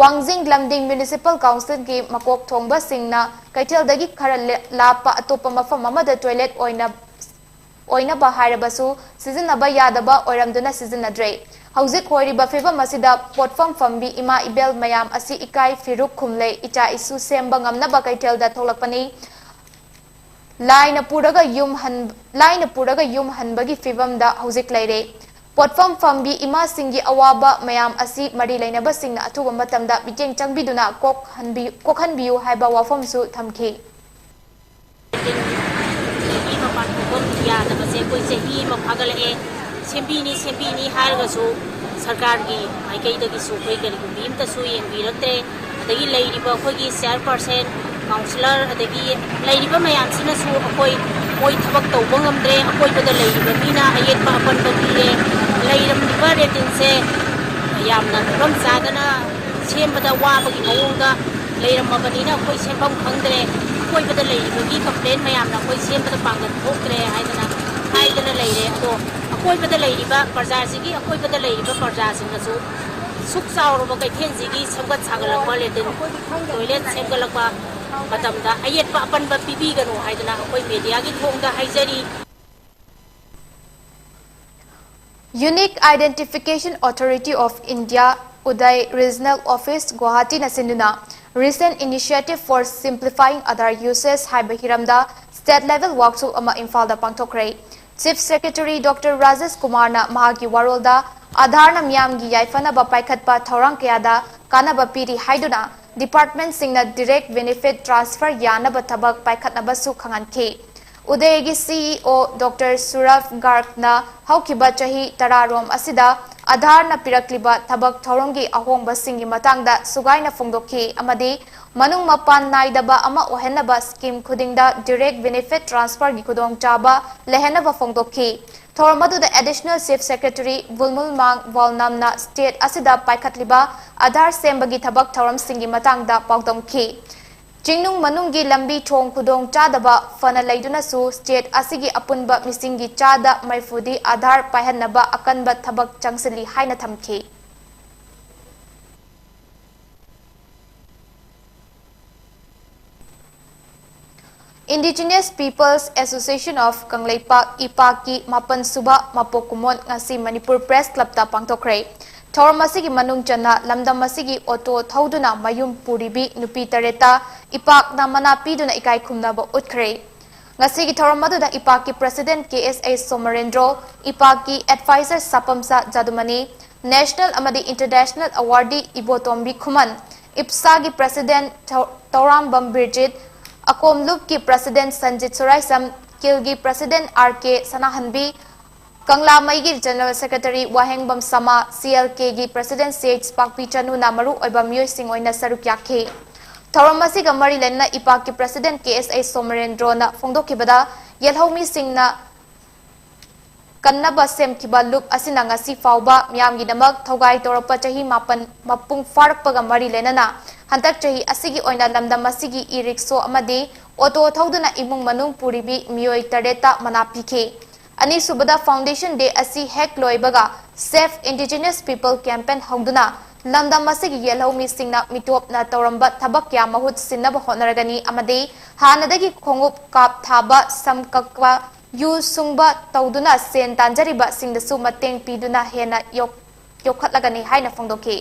ꯋꯥꯡꯖꯤꯡ ꯂꯝꯗꯤꯡ ꯃ꯭ꯌꯨꯅꯤꯁꯤꯄꯥꯜ ꯀꯥꯎꯟꯁꯤꯜꯒꯤ ꯃꯀꯣꯛ ꯊꯣꯡꯕꯁꯤꯡꯅ ꯀꯩꯊꯦꯜꯗꯒꯤ ꯈꯔ ꯂꯦ-, ꯂꯥꯞꯄ ꯑꯇꯣꯞꯄ ꯃꯐꯝ ꯑꯃꯗ ꯇꯣꯏꯂꯦꯠ ꯑꯣꯏꯅ, ꯑꯣꯏꯅꯕ ꯍꯥꯏꯔꯕꯁꯨ ꯁꯤꯖꯤꯟꯅꯕ ꯌꯥꯗꯕ ꯑꯣꯏꯔꯝꯗꯨꯅ ꯁꯤꯖꯤꯟꯅꯗ꯭ꯔꯦ꯫ ꯍꯧꯖꯤꯛ ꯑꯣꯏꯔꯤꯕ ꯐꯤꯕꯝ ꯑꯁꯤꯗ ꯄꯣꯠꯐꯝ ꯐꯝꯕꯤ ꯏꯃꯥ ꯏꯕꯦꯜ ꯃꯌꯥꯝ ꯑꯁꯤ ꯏꯀꯥꯏ ꯐꯤꯔꯨꯛ ꯈꯨꯝꯂꯦ, ꯏꯆꯥ ꯏꯁꯨ ꯁꯦꯝꯕ ꯉꯝꯅꯕ ꯀꯩꯊꯦꯜꯗ ꯊꯣꯛꯂꯛꯄꯅꯤ꯫ ꯂꯥꯏꯅ ꯄꯨꯔꯒ ꯌꯨꯝ ꯍꯟ-, ꯂꯥꯏꯅ ꯄꯨꯔꯒ ꯌꯨꯝ ꯍꯟꯕꯒꯤ ꯐꯤꯕꯝꯗ ꯍꯧꯖꯤꯛ ꯂꯩꯔꯦ꯫ ꯄꯣꯠꯐꯝ ꯐꯝꯕꯤ ꯏꯃꯥꯁꯤꯡꯒꯤ ꯑꯋꯥꯕ ꯃꯌꯥꯝ ꯑꯁꯤ ꯃꯔꯤ ꯂꯩꯅꯕꯁꯤꯡꯅ ꯑꯊꯨꯕ ꯃꯇꯝꯗ ꯃꯤꯠꯌꯦꯡ ꯆꯪꯕꯤꯗꯨꯅ ꯀꯣꯛꯍꯟꯕꯤ-, ꯀꯣꯛꯍꯟꯕꯤꯌꯨ ꯍꯥꯏꯕ ꯋꯥꯐꯝꯁꯨ ꯊꯝꯈꯤ꯫ ꯆꯍꯤ ꯃꯄꯥꯟ ꯊꯣꯛꯐꯝ ꯌꯥꯗꯕꯁꯦ ꯑꯩꯈꯣꯏ ꯆꯍꯤ ꯑꯃ ꯐꯥꯒꯠꯂꯛꯑꯦ꯫ ꯁꯦꯝꯕꯤꯅꯤ, ꯁꯦꯝꯕꯤꯅꯤ ꯍꯥꯏꯔꯒꯁꯨ ꯁꯔꯀꯥꯔꯒꯤ ꯃꯥꯏꯀꯩꯗꯒꯤꯁꯨ ꯑꯩꯈꯣꯏ ꯀꯔꯤꯒꯨꯝꯕꯤ ꯑꯝꯇꯁꯨ ꯌꯦꯡꯕꯤꯔꯛꯇ꯭ꯔꯦ꯫ ꯑꯗꯒꯤ ꯂꯩꯔꯤꯕ ꯑꯩꯈꯣꯏꯒꯤ ꯆꯤꯌꯔꯄꯔꯁꯟ, ꯀꯥꯎꯟꯁꯤꯂꯔ, ꯑꯗꯒꯤ ꯂꯩꯔꯤꯕ ꯃꯌꯥꯝꯁꯤꯅꯁꯨ ꯑꯩꯈꯣꯏ, ꯃꯣꯏ ꯊꯕꯛ ꯇꯧꯕ ꯉꯝꯗ꯭ꯔꯦ, ꯑꯀꯣꯏꯕꯗ ꯂꯩꯔꯤꯕ ꯃꯤꯅ ꯑꯌꯦꯠꯄ ꯑꯄꯟꯕ ꯄꯤꯔꯦ, ꯂꯩꯔꯝꯂꯤꯕ ꯂꯦꯇ꯭ꯔꯤꯟꯁꯦ ꯌꯥꯝꯅ ꯐꯤꯕꯝ ꯆꯥꯗꯅ ꯁꯦꯝꯕꯗ ꯋꯥꯕꯒꯤ ꯃꯑꯣꯡꯗ ꯂꯩꯔꯝꯃꯕꯅꯤꯅ ꯑꯩꯈꯣꯏ ꯁꯦꯝꯐꯝ ꯈꯪꯗ꯭ꯔꯦ, ꯑꯀꯣꯏꯕꯗ ꯂꯩꯔꯤꯕꯒꯤ ꯀꯝꯄ꯭ꯂꯦꯟ ꯃꯌꯥꯝꯅ ꯑꯩꯈꯣꯏ ꯁꯦꯝꯕꯗ ꯄꯥꯡꯒꯜ ꯊꯣꯛꯇ꯭ꯔꯦ ꯍꯥꯏꯗꯅ ꯍꯥꯏꯗꯅ ꯂꯩꯔꯦ꯫ ꯑꯗꯣ ꯑꯀꯣꯏꯕꯗ ꯂꯩꯔꯤꯕ ꯄ꯭ꯔꯖꯥꯁꯤꯒꯤ, ꯑꯀꯣꯏꯕꯗ ꯂꯩꯔꯤꯕ ꯄ꯭ꯔꯖꯥꯁꯤꯡꯅꯁꯨ ꯁꯨꯛ ꯆꯥꯎꯔꯕ ꯀꯩꯊꯦꯜꯁꯤꯒꯤ ꯁꯦꯝꯒꯠ ꯁꯥꯒꯠꯂꯛꯄ, ꯂꯦꯇ꯭ꯔꯤꯟ ꯇꯣꯏꯂꯦꯠ ꯁꯦꯝꯒꯠꯂꯛꯄ ꯃꯇꯝꯗ ꯑꯌꯦꯠꯄ ꯑꯄꯟꯕ ꯄꯤꯕꯤꯒꯅꯨ ꯍꯥꯏꯗꯅ ꯑꯩꯈꯣꯏ ꯃꯦꯗꯤꯌꯥꯒꯤ ꯊꯣꯡꯗ ꯍꯥꯏꯖꯔꯤ꯫ Unique Identification Authority of India, ꯎꯗꯥꯏ Regional Office, ꯒꯨꯋꯥꯍꯥꯇꯤꯅ ꯁꯤꯟꯗꯨꯅ Recent Initiative for Simplifying Aadhaar Usage ꯍꯥꯏꯕ ꯍꯤꯔꯝꯗ state level workshop ꯑꯃ ꯏꯝꯐꯥꯜꯗ ꯄꯥꯡꯊꯣꯛꯈ꯭ꯔꯦ꯫ Chief Secretary Doctor ꯔꯥꯖꯦꯁ ꯀꯨꯃꯥꯔꯅ ꯃꯍꯥꯛꯀꯤ ꯋꯥꯔꯣꯜꯗ ꯑꯥꯙꯥꯔꯅ ꯃꯤꯌꯥꯝꯒꯤ ꯌꯥꯏꯐꯅꯕ ꯄꯥꯏꯈꯠꯄ ꯊꯧꯔꯥꯡ ꯀꯌꯥꯗ ꯀꯥꯟꯅꯕ ꯄꯤꯔꯤ ꯍꯥꯏꯗꯨꯅ departmentꯁꯤꯡꯅ direct benefit transfer ꯌꯥꯅꯕ ꯊꯕꯛ ꯄꯥꯏꯈꯠꯅꯕꯁꯨ ꯈꯪꯍꯟꯈꯤ꯫ ꯎꯗꯦꯒꯤ CEO Doctor ꯁꯨꯔꯚ ꯒꯥꯔꯒꯅ ꯍꯧꯈꯤꯕ ꯆꯍꯤ ꯇꯔꯥꯔꯣꯝ ꯑꯁꯤꯗ ꯑꯥꯙꯥꯔꯅ ꯄꯤꯔꯛꯂꯤꯕ ꯊꯕꯛ ꯊꯧꯔꯝꯒꯤ ꯑꯍꯣꯡꯕꯁꯤꯡꯒꯤ ꯃꯇꯥꯡꯗ ꯁꯨꯒꯥꯏꯅ ꯐꯣꯡꯗꯣꯛꯈꯤ ꯑꯃꯗꯤ ꯃꯅꯨꯡ ꯃꯄꯥꯟ ꯅꯥꯏꯗꯕ ꯑꯃ ꯑꯣꯏꯍꯟꯅꯕ scheme ꯈꯨꯗꯤꯡꯗ direct benefit transferꯒꯤ ꯈꯨꯗꯣꯡꯆꯥꯕ ꯂꯩꯍꯟꯅꯕ ꯐꯣꯡꯗꯣꯛꯈꯤ꯫ ꯊꯧꯔꯝ ꯑꯗꯨꯗ Additional Chief Secretary ꯕꯨꯜꯃꯨꯜ ꯃꯥꯡ ꯋꯥꯜꯅꯥꯝꯅ state ꯑꯁꯤꯗ ꯄꯥꯏꯈꯠꯂꯤꯕ ꯑꯥꯙꯥꯔ ꯁꯦꯝꯕꯒꯤ ꯊꯕꯛ ꯊꯧꯔꯝꯁꯤꯡꯒꯤ ꯃꯇꯥꯡꯗ ꯄꯥꯎꯗꯝꯈꯤ꯫ ꯆꯤꯡꯅꯨꯡ ꯃꯅꯨꯡꯒꯤ ꯂꯝꯕꯤ ꯊꯣꯡ ꯈꯨꯗꯣꯡ ꯆꯥꯗꯕ ꯐꯅ ꯂꯩꯗꯨꯅꯁꯨ state ꯑꯁꯤꯒꯤ ꯑꯄꯨꯟꯕ ꯃꯤꯁꯤꯡꯒꯤ ꯆꯥꯗ ꯃꯔꯤꯐꯨꯗꯤ ꯑꯥꯙꯥꯔ ꯄꯥꯏꯍꯟꯅꯕ ꯑꯀꯟꯕ ꯊꯕꯛ ꯆꯪꯁꯤꯜꯂꯤ ꯍꯥꯏꯅ ꯊꯝꯈꯤ꯫ Indigenous Peoples Association of Kangleipak, ꯏꯄꯥꯛꯀꯤ ꯃꯥꯄꯟ ꯁꯨꯕ ꯃꯄꯣꯛ ꯀꯨꯝꯑꯣꯟ ꯉꯁꯤ ꯃꯅꯤꯄꯨꯔ Press Clubꯇ ꯄꯥꯡꯊꯣꯛꯈ꯭ꯔꯦ꯫ ꯊꯧꯔꯝ ꯑꯁꯤꯒꯤ ꯃꯅꯨꯡ ꯆꯟꯅ ꯂꯝꯗꯝ ꯑꯁꯤꯒꯤ ꯑꯣꯇꯣ ꯊꯧꯗꯨꯅ ꯃꯌꯨꯝ ꯄꯨꯔꯤꯕꯤ ꯅꯨꯄꯤ ꯇꯔꯦꯠꯇ ꯏꯄꯥꯛꯅ ꯃꯅꯥ ꯄꯤꯗꯨꯅ ꯏꯀꯥꯏ ꯈꯨꯝꯅꯕ ꯎꯠꯈ꯭ꯔꯦ꯫ ꯉꯁꯤꯒꯤ ꯊꯧꯔꯝ ꯑꯗꯨꯗ ꯏꯄꯥꯛꯀꯤ President ꯀꯦ ꯑꯦꯁ ꯑꯦ ꯁꯣꯃꯔꯦꯟꯗ꯭ꯔꯣ, ꯏꯄꯥꯛꯀꯤ Advisor ꯁꯥꯄꯝꯆꯥ ꯖꯥꯗꯨꯃꯅꯤ, National ꯑꯃꯗꯤ International Awardee ꯏꯕꯣꯇꯣꯝꯕꯤ ꯈꯨꯃꯟ, ꯏꯞꯁꯥꯒꯤ President ꯊꯧ-, ꯇꯧꯔꯥꯝꯕꯝ ꯕꯤꯔꯖꯤꯠ, ꯑꯀꯣꯝꯂꯨꯞꯀꯤ President ꯁꯟꯖꯤꯠ ꯁꯨꯔꯥꯏꯁꯝ, ꯀꯤꯜꯒꯤ President ꯑꯥꯔ ꯀꯦ ꯁꯅꯥꯍꯟꯕꯤ, ꯀꯪꯂꯥꯃꯩꯒꯤ General Secretary Wahengbam Sama, C L ꯀꯦꯒꯤ President ꯁꯤ ꯑꯩꯆ ꯄꯥꯛꯄꯤ ꯆꯅꯨꯅ ꯃꯔꯨ ꯑꯣꯏꯕ ꯃꯤꯑꯣꯏꯁꯤꯡ ꯑꯣꯏꯅ ꯁꯔꯨꯛ ꯌꯥꯈꯤ꯫ ꯊꯧꯔꯝ ꯑꯁꯤꯒ ꯃꯔꯤ ꯂꯩꯅꯅ ꯏꯄꯥꯛꯀꯤ President ꯀꯦ ꯑꯦꯁ ꯑꯦ ꯁꯣꯃꯔꯦꯟꯗ꯭ꯔꯣꯅ ꯐꯣꯡꯗꯣꯛꯈꯤꯕꯗ, ꯌꯦꯜꯍꯧꯃꯤꯁꯤꯡꯅ ꯀꯟꯅꯕ ꯁꯦꯝꯈꯤꯕ ꯂꯨꯞ ꯑꯁꯤꯅ ꯉꯁꯤ ꯐꯥꯎꯕ ꯃꯤꯌꯥꯝꯒꯤꯗꯃꯛ ꯊꯧꯒꯥꯏ ꯇꯧꯔꯛꯄ ꯆꯍꯤ ꯃꯥꯄꯟ ꯃꯄꯨꯡ ꯐꯥꯔꯛꯄꯒ ꯃꯔꯤ ꯂꯩꯅꯅ ꯍꯟꯗꯛ ꯆꯍꯤ ꯑꯁꯤꯒꯤ ꯑꯣꯏꯅ ꯂꯝꯗꯝ ꯑꯁꯤꯒꯤ e-rickshaw ꯑꯃꯗꯤ ꯑꯣꯇꯣ ꯊꯧꯗꯨꯅ ꯏꯃꯨꯡ ꯃꯅꯨꯡ ꯄꯨꯔꯤꯕꯤ ꯃꯤꯑꯣꯏ ꯇꯔꯦꯠꯇ ꯃꯅꯥ ꯄꯤꯈꯤ꯫ ꯑꯅꯤꯁꯨꯕꯗ Foundation Day ꯑꯁꯤ ꯍꯦꯛ ꯂꯣꯏꯕꯒ Save Indigenous People Campaign ꯍꯧꯗꯨꯅ ꯂꯝꯗꯝ ꯑꯁꯤꯒꯤ ꯌꯦꯜꯍꯧꯃꯤꯁꯤꯡꯅ ꯃꯤꯇꯣꯞꯅ ꯇꯧꯔꯝꯕ ꯊꯕꯛ ꯀꯌꯥ ꯃꯍꯨꯠ ꯁꯤꯟꯅꯕ ꯍꯣꯠꯅꯔꯒꯅꯤ ꯑꯃꯗꯤ ꯍꯥꯟꯅꯗꯒꯤ ꯈꯣꯡꯎꯞ ꯀꯥꯞ ꯊꯥꯕ, ꯁꯝ ꯀꯛꯄ, ꯌꯨ ꯁꯨꯡꯕ ꯇꯧꯗꯨꯅ ꯁꯦꯟ ꯇꯥꯟꯖꯔꯤꯕꯁꯤꯡꯗꯁꯨ ꯃꯇꯦꯡ ꯄꯤꯗꯨꯅ ꯍꯦꯟꯅ ꯌꯣꯛ-, ꯌꯣꯛꯈꯠꯂꯒꯅꯤ ꯍꯥꯏꯅ ꯐꯣꯡꯗꯣꯛꯈꯤ꯫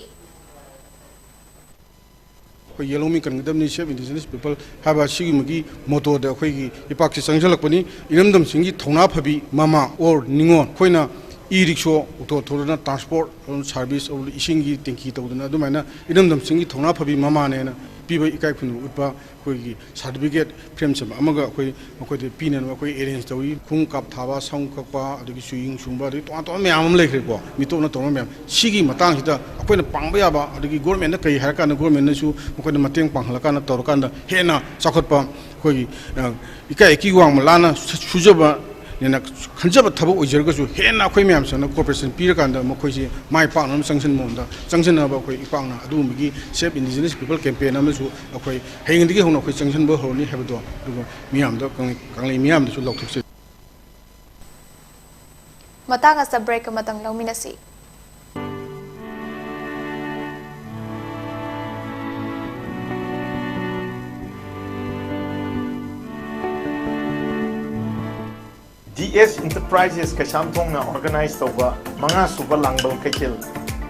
ꯑꯩꯈꯣꯏ ꯌꯦꯜꯍꯧꯃꯤ ꯀꯟꯒꯗꯕꯅꯤ, Save Indigenous People ꯍꯥꯏꯕ ꯑꯁꯤꯒꯤ ꯃꯒꯤ mottoꯗ ꯑꯩꯈꯣꯏꯒꯤ ꯏꯄꯥꯛꯁꯤ ꯆꯪꯁꯤꯜꯂꯛꯄꯅꯤ꯫ ꯏꯔꯝꯗꯝꯁꯤꯡꯒꯤ ꯊꯧꯅꯥ ꯐꯕꯤ ꯃꯃꯥ or ꯅꯤꯉꯣꯜ, ꯑꯩꯈꯣꯏꯅ e-rickshaw ꯑꯣꯇꯣ ꯊꯧꯗꯨꯅ transport service, ꯏꯁꯤꯡꯒꯤ ꯇꯦꯡꯀꯤ ꯇꯧꯗꯅ ꯑꯗꯨꯃꯥꯏꯅ ꯏꯔꯝꯗꯝꯁꯤꯡꯒꯤ ꯊꯧꯅꯥ ꯐꯕꯤ ꯃꯃꯥꯅꯦꯅ ꯄꯤꯕ ꯏꯀꯥꯏ ꯈꯨꯝꯅꯕ ꯎꯠꯄ ꯑꯩꯈꯣꯏꯒꯤ certificate frame ꯁꯦꯝꯕ ꯑꯃꯒ ꯑꯩꯈꯣꯏ ꯃꯈꯣꯏꯗ ꯄꯤꯅꯅꯕ ꯑꯩꯈꯣꯏ arrange ꯇꯧꯔꯤ꯫ ꯈꯣꯡ ꯀꯥꯞ ꯊꯥꯕ, ꯁꯝ ꯀꯛꯄ, ꯑꯗꯒꯤ ꯆꯨꯍꯤꯡ ꯁꯨꯡꯕ, ꯑꯗꯒꯤ ꯇꯣꯉꯥꯟ ꯇꯣꯉꯥꯟꯕ ꯃꯌꯥꯝ ꯑꯃ ꯂꯩꯈ꯭ꯔꯦꯀꯣ, ꯃꯤꯇꯣꯞꯅ ꯇꯧꯔꯝꯕ ꯃꯌꯥꯝ꯫ ꯁꯤꯒꯤ ꯃꯇꯥꯡꯁꯤꯗ ꯑꯩꯈꯣꯏꯅ ꯄꯥꯡꯕ ꯌꯥꯕ, ꯑꯗꯒꯤ governmentꯅ ꯀꯔꯤ ꯍꯥꯏꯔꯀꯥꯟꯗ governmentꯅꯁꯨ ꯃꯈꯣꯏꯗ ꯃꯇꯦꯡ ꯄꯥꯡꯍꯜꯂꯀꯥꯟꯗ ꯇꯧꯔꯀꯥꯟꯗ ꯍꯦꯟꯅ ꯆꯥꯎꯈꯠꯄ ꯑꯩꯈꯣꯏꯒꯤ, ꯑ, ꯏꯀꯥꯏ ꯏꯀꯤ ꯋꯥꯡꯃ ꯂꯥꯟꯅ ꯁꯨ-, ꯁꯨꯖꯕ ꯅꯦꯅ ꯈꯟꯖꯕ ꯊꯕꯛ ꯑꯣꯏꯖꯔꯒꯁꯨ ꯍꯦꯟꯅ ꯑꯩꯈꯣꯏ ꯃꯌꯥꯝꯁꯤꯅ cooperation ꯄꯤꯔꯀꯥꯟꯗ ꯃꯈꯣꯏꯁꯤ ꯃꯥꯏ ꯄꯥꯛꯅꯕ ꯆꯪꯁꯤꯟꯕ ꯃꯑꯣꯡꯗ ꯆꯪꯁꯤꯟꯅꯕ ꯑꯩꯈꯣꯏ ꯏꯄꯥꯛꯅ ꯑꯗꯨꯒꯨꯝꯕꯒꯤ Save Indigenous People campaign ꯑꯃꯁꯨ ꯑꯩꯈꯣꯏ ꯍꯌꯦꯡꯗꯒꯤ ꯍꯧꯅ ꯑꯩꯈꯣꯏ ꯆꯪꯁꯤꯟꯕ ꯍꯧꯔꯅꯤ ꯍꯥꯏꯕꯗꯣ ꯑꯗꯨꯒ ꯃꯤꯌꯥꯝꯗ ꯀꯪꯂꯩ ꯀꯪꯂꯩ ꯃꯤꯌꯥꯝꯗꯁꯨ ꯂꯥꯎꯊꯣꯛꯆꯔꯤ꯫ ꯃꯇꯥꯡ ꯑꯁꯤꯗ break ꯑꯃꯇꯪ ꯂꯧꯃꯤꯟꯅꯁꯤ꯫ ꯗꯤ ꯑꯦꯁ Enterprises ꯀꯩꯁꯥꯝꯊꯣꯡꯅ organize ꯇꯧꯕ ꯃꯉꯥ ꯁꯨꯕ ꯂꯥꯡꯕꯜ ꯀꯩꯊꯦꯜ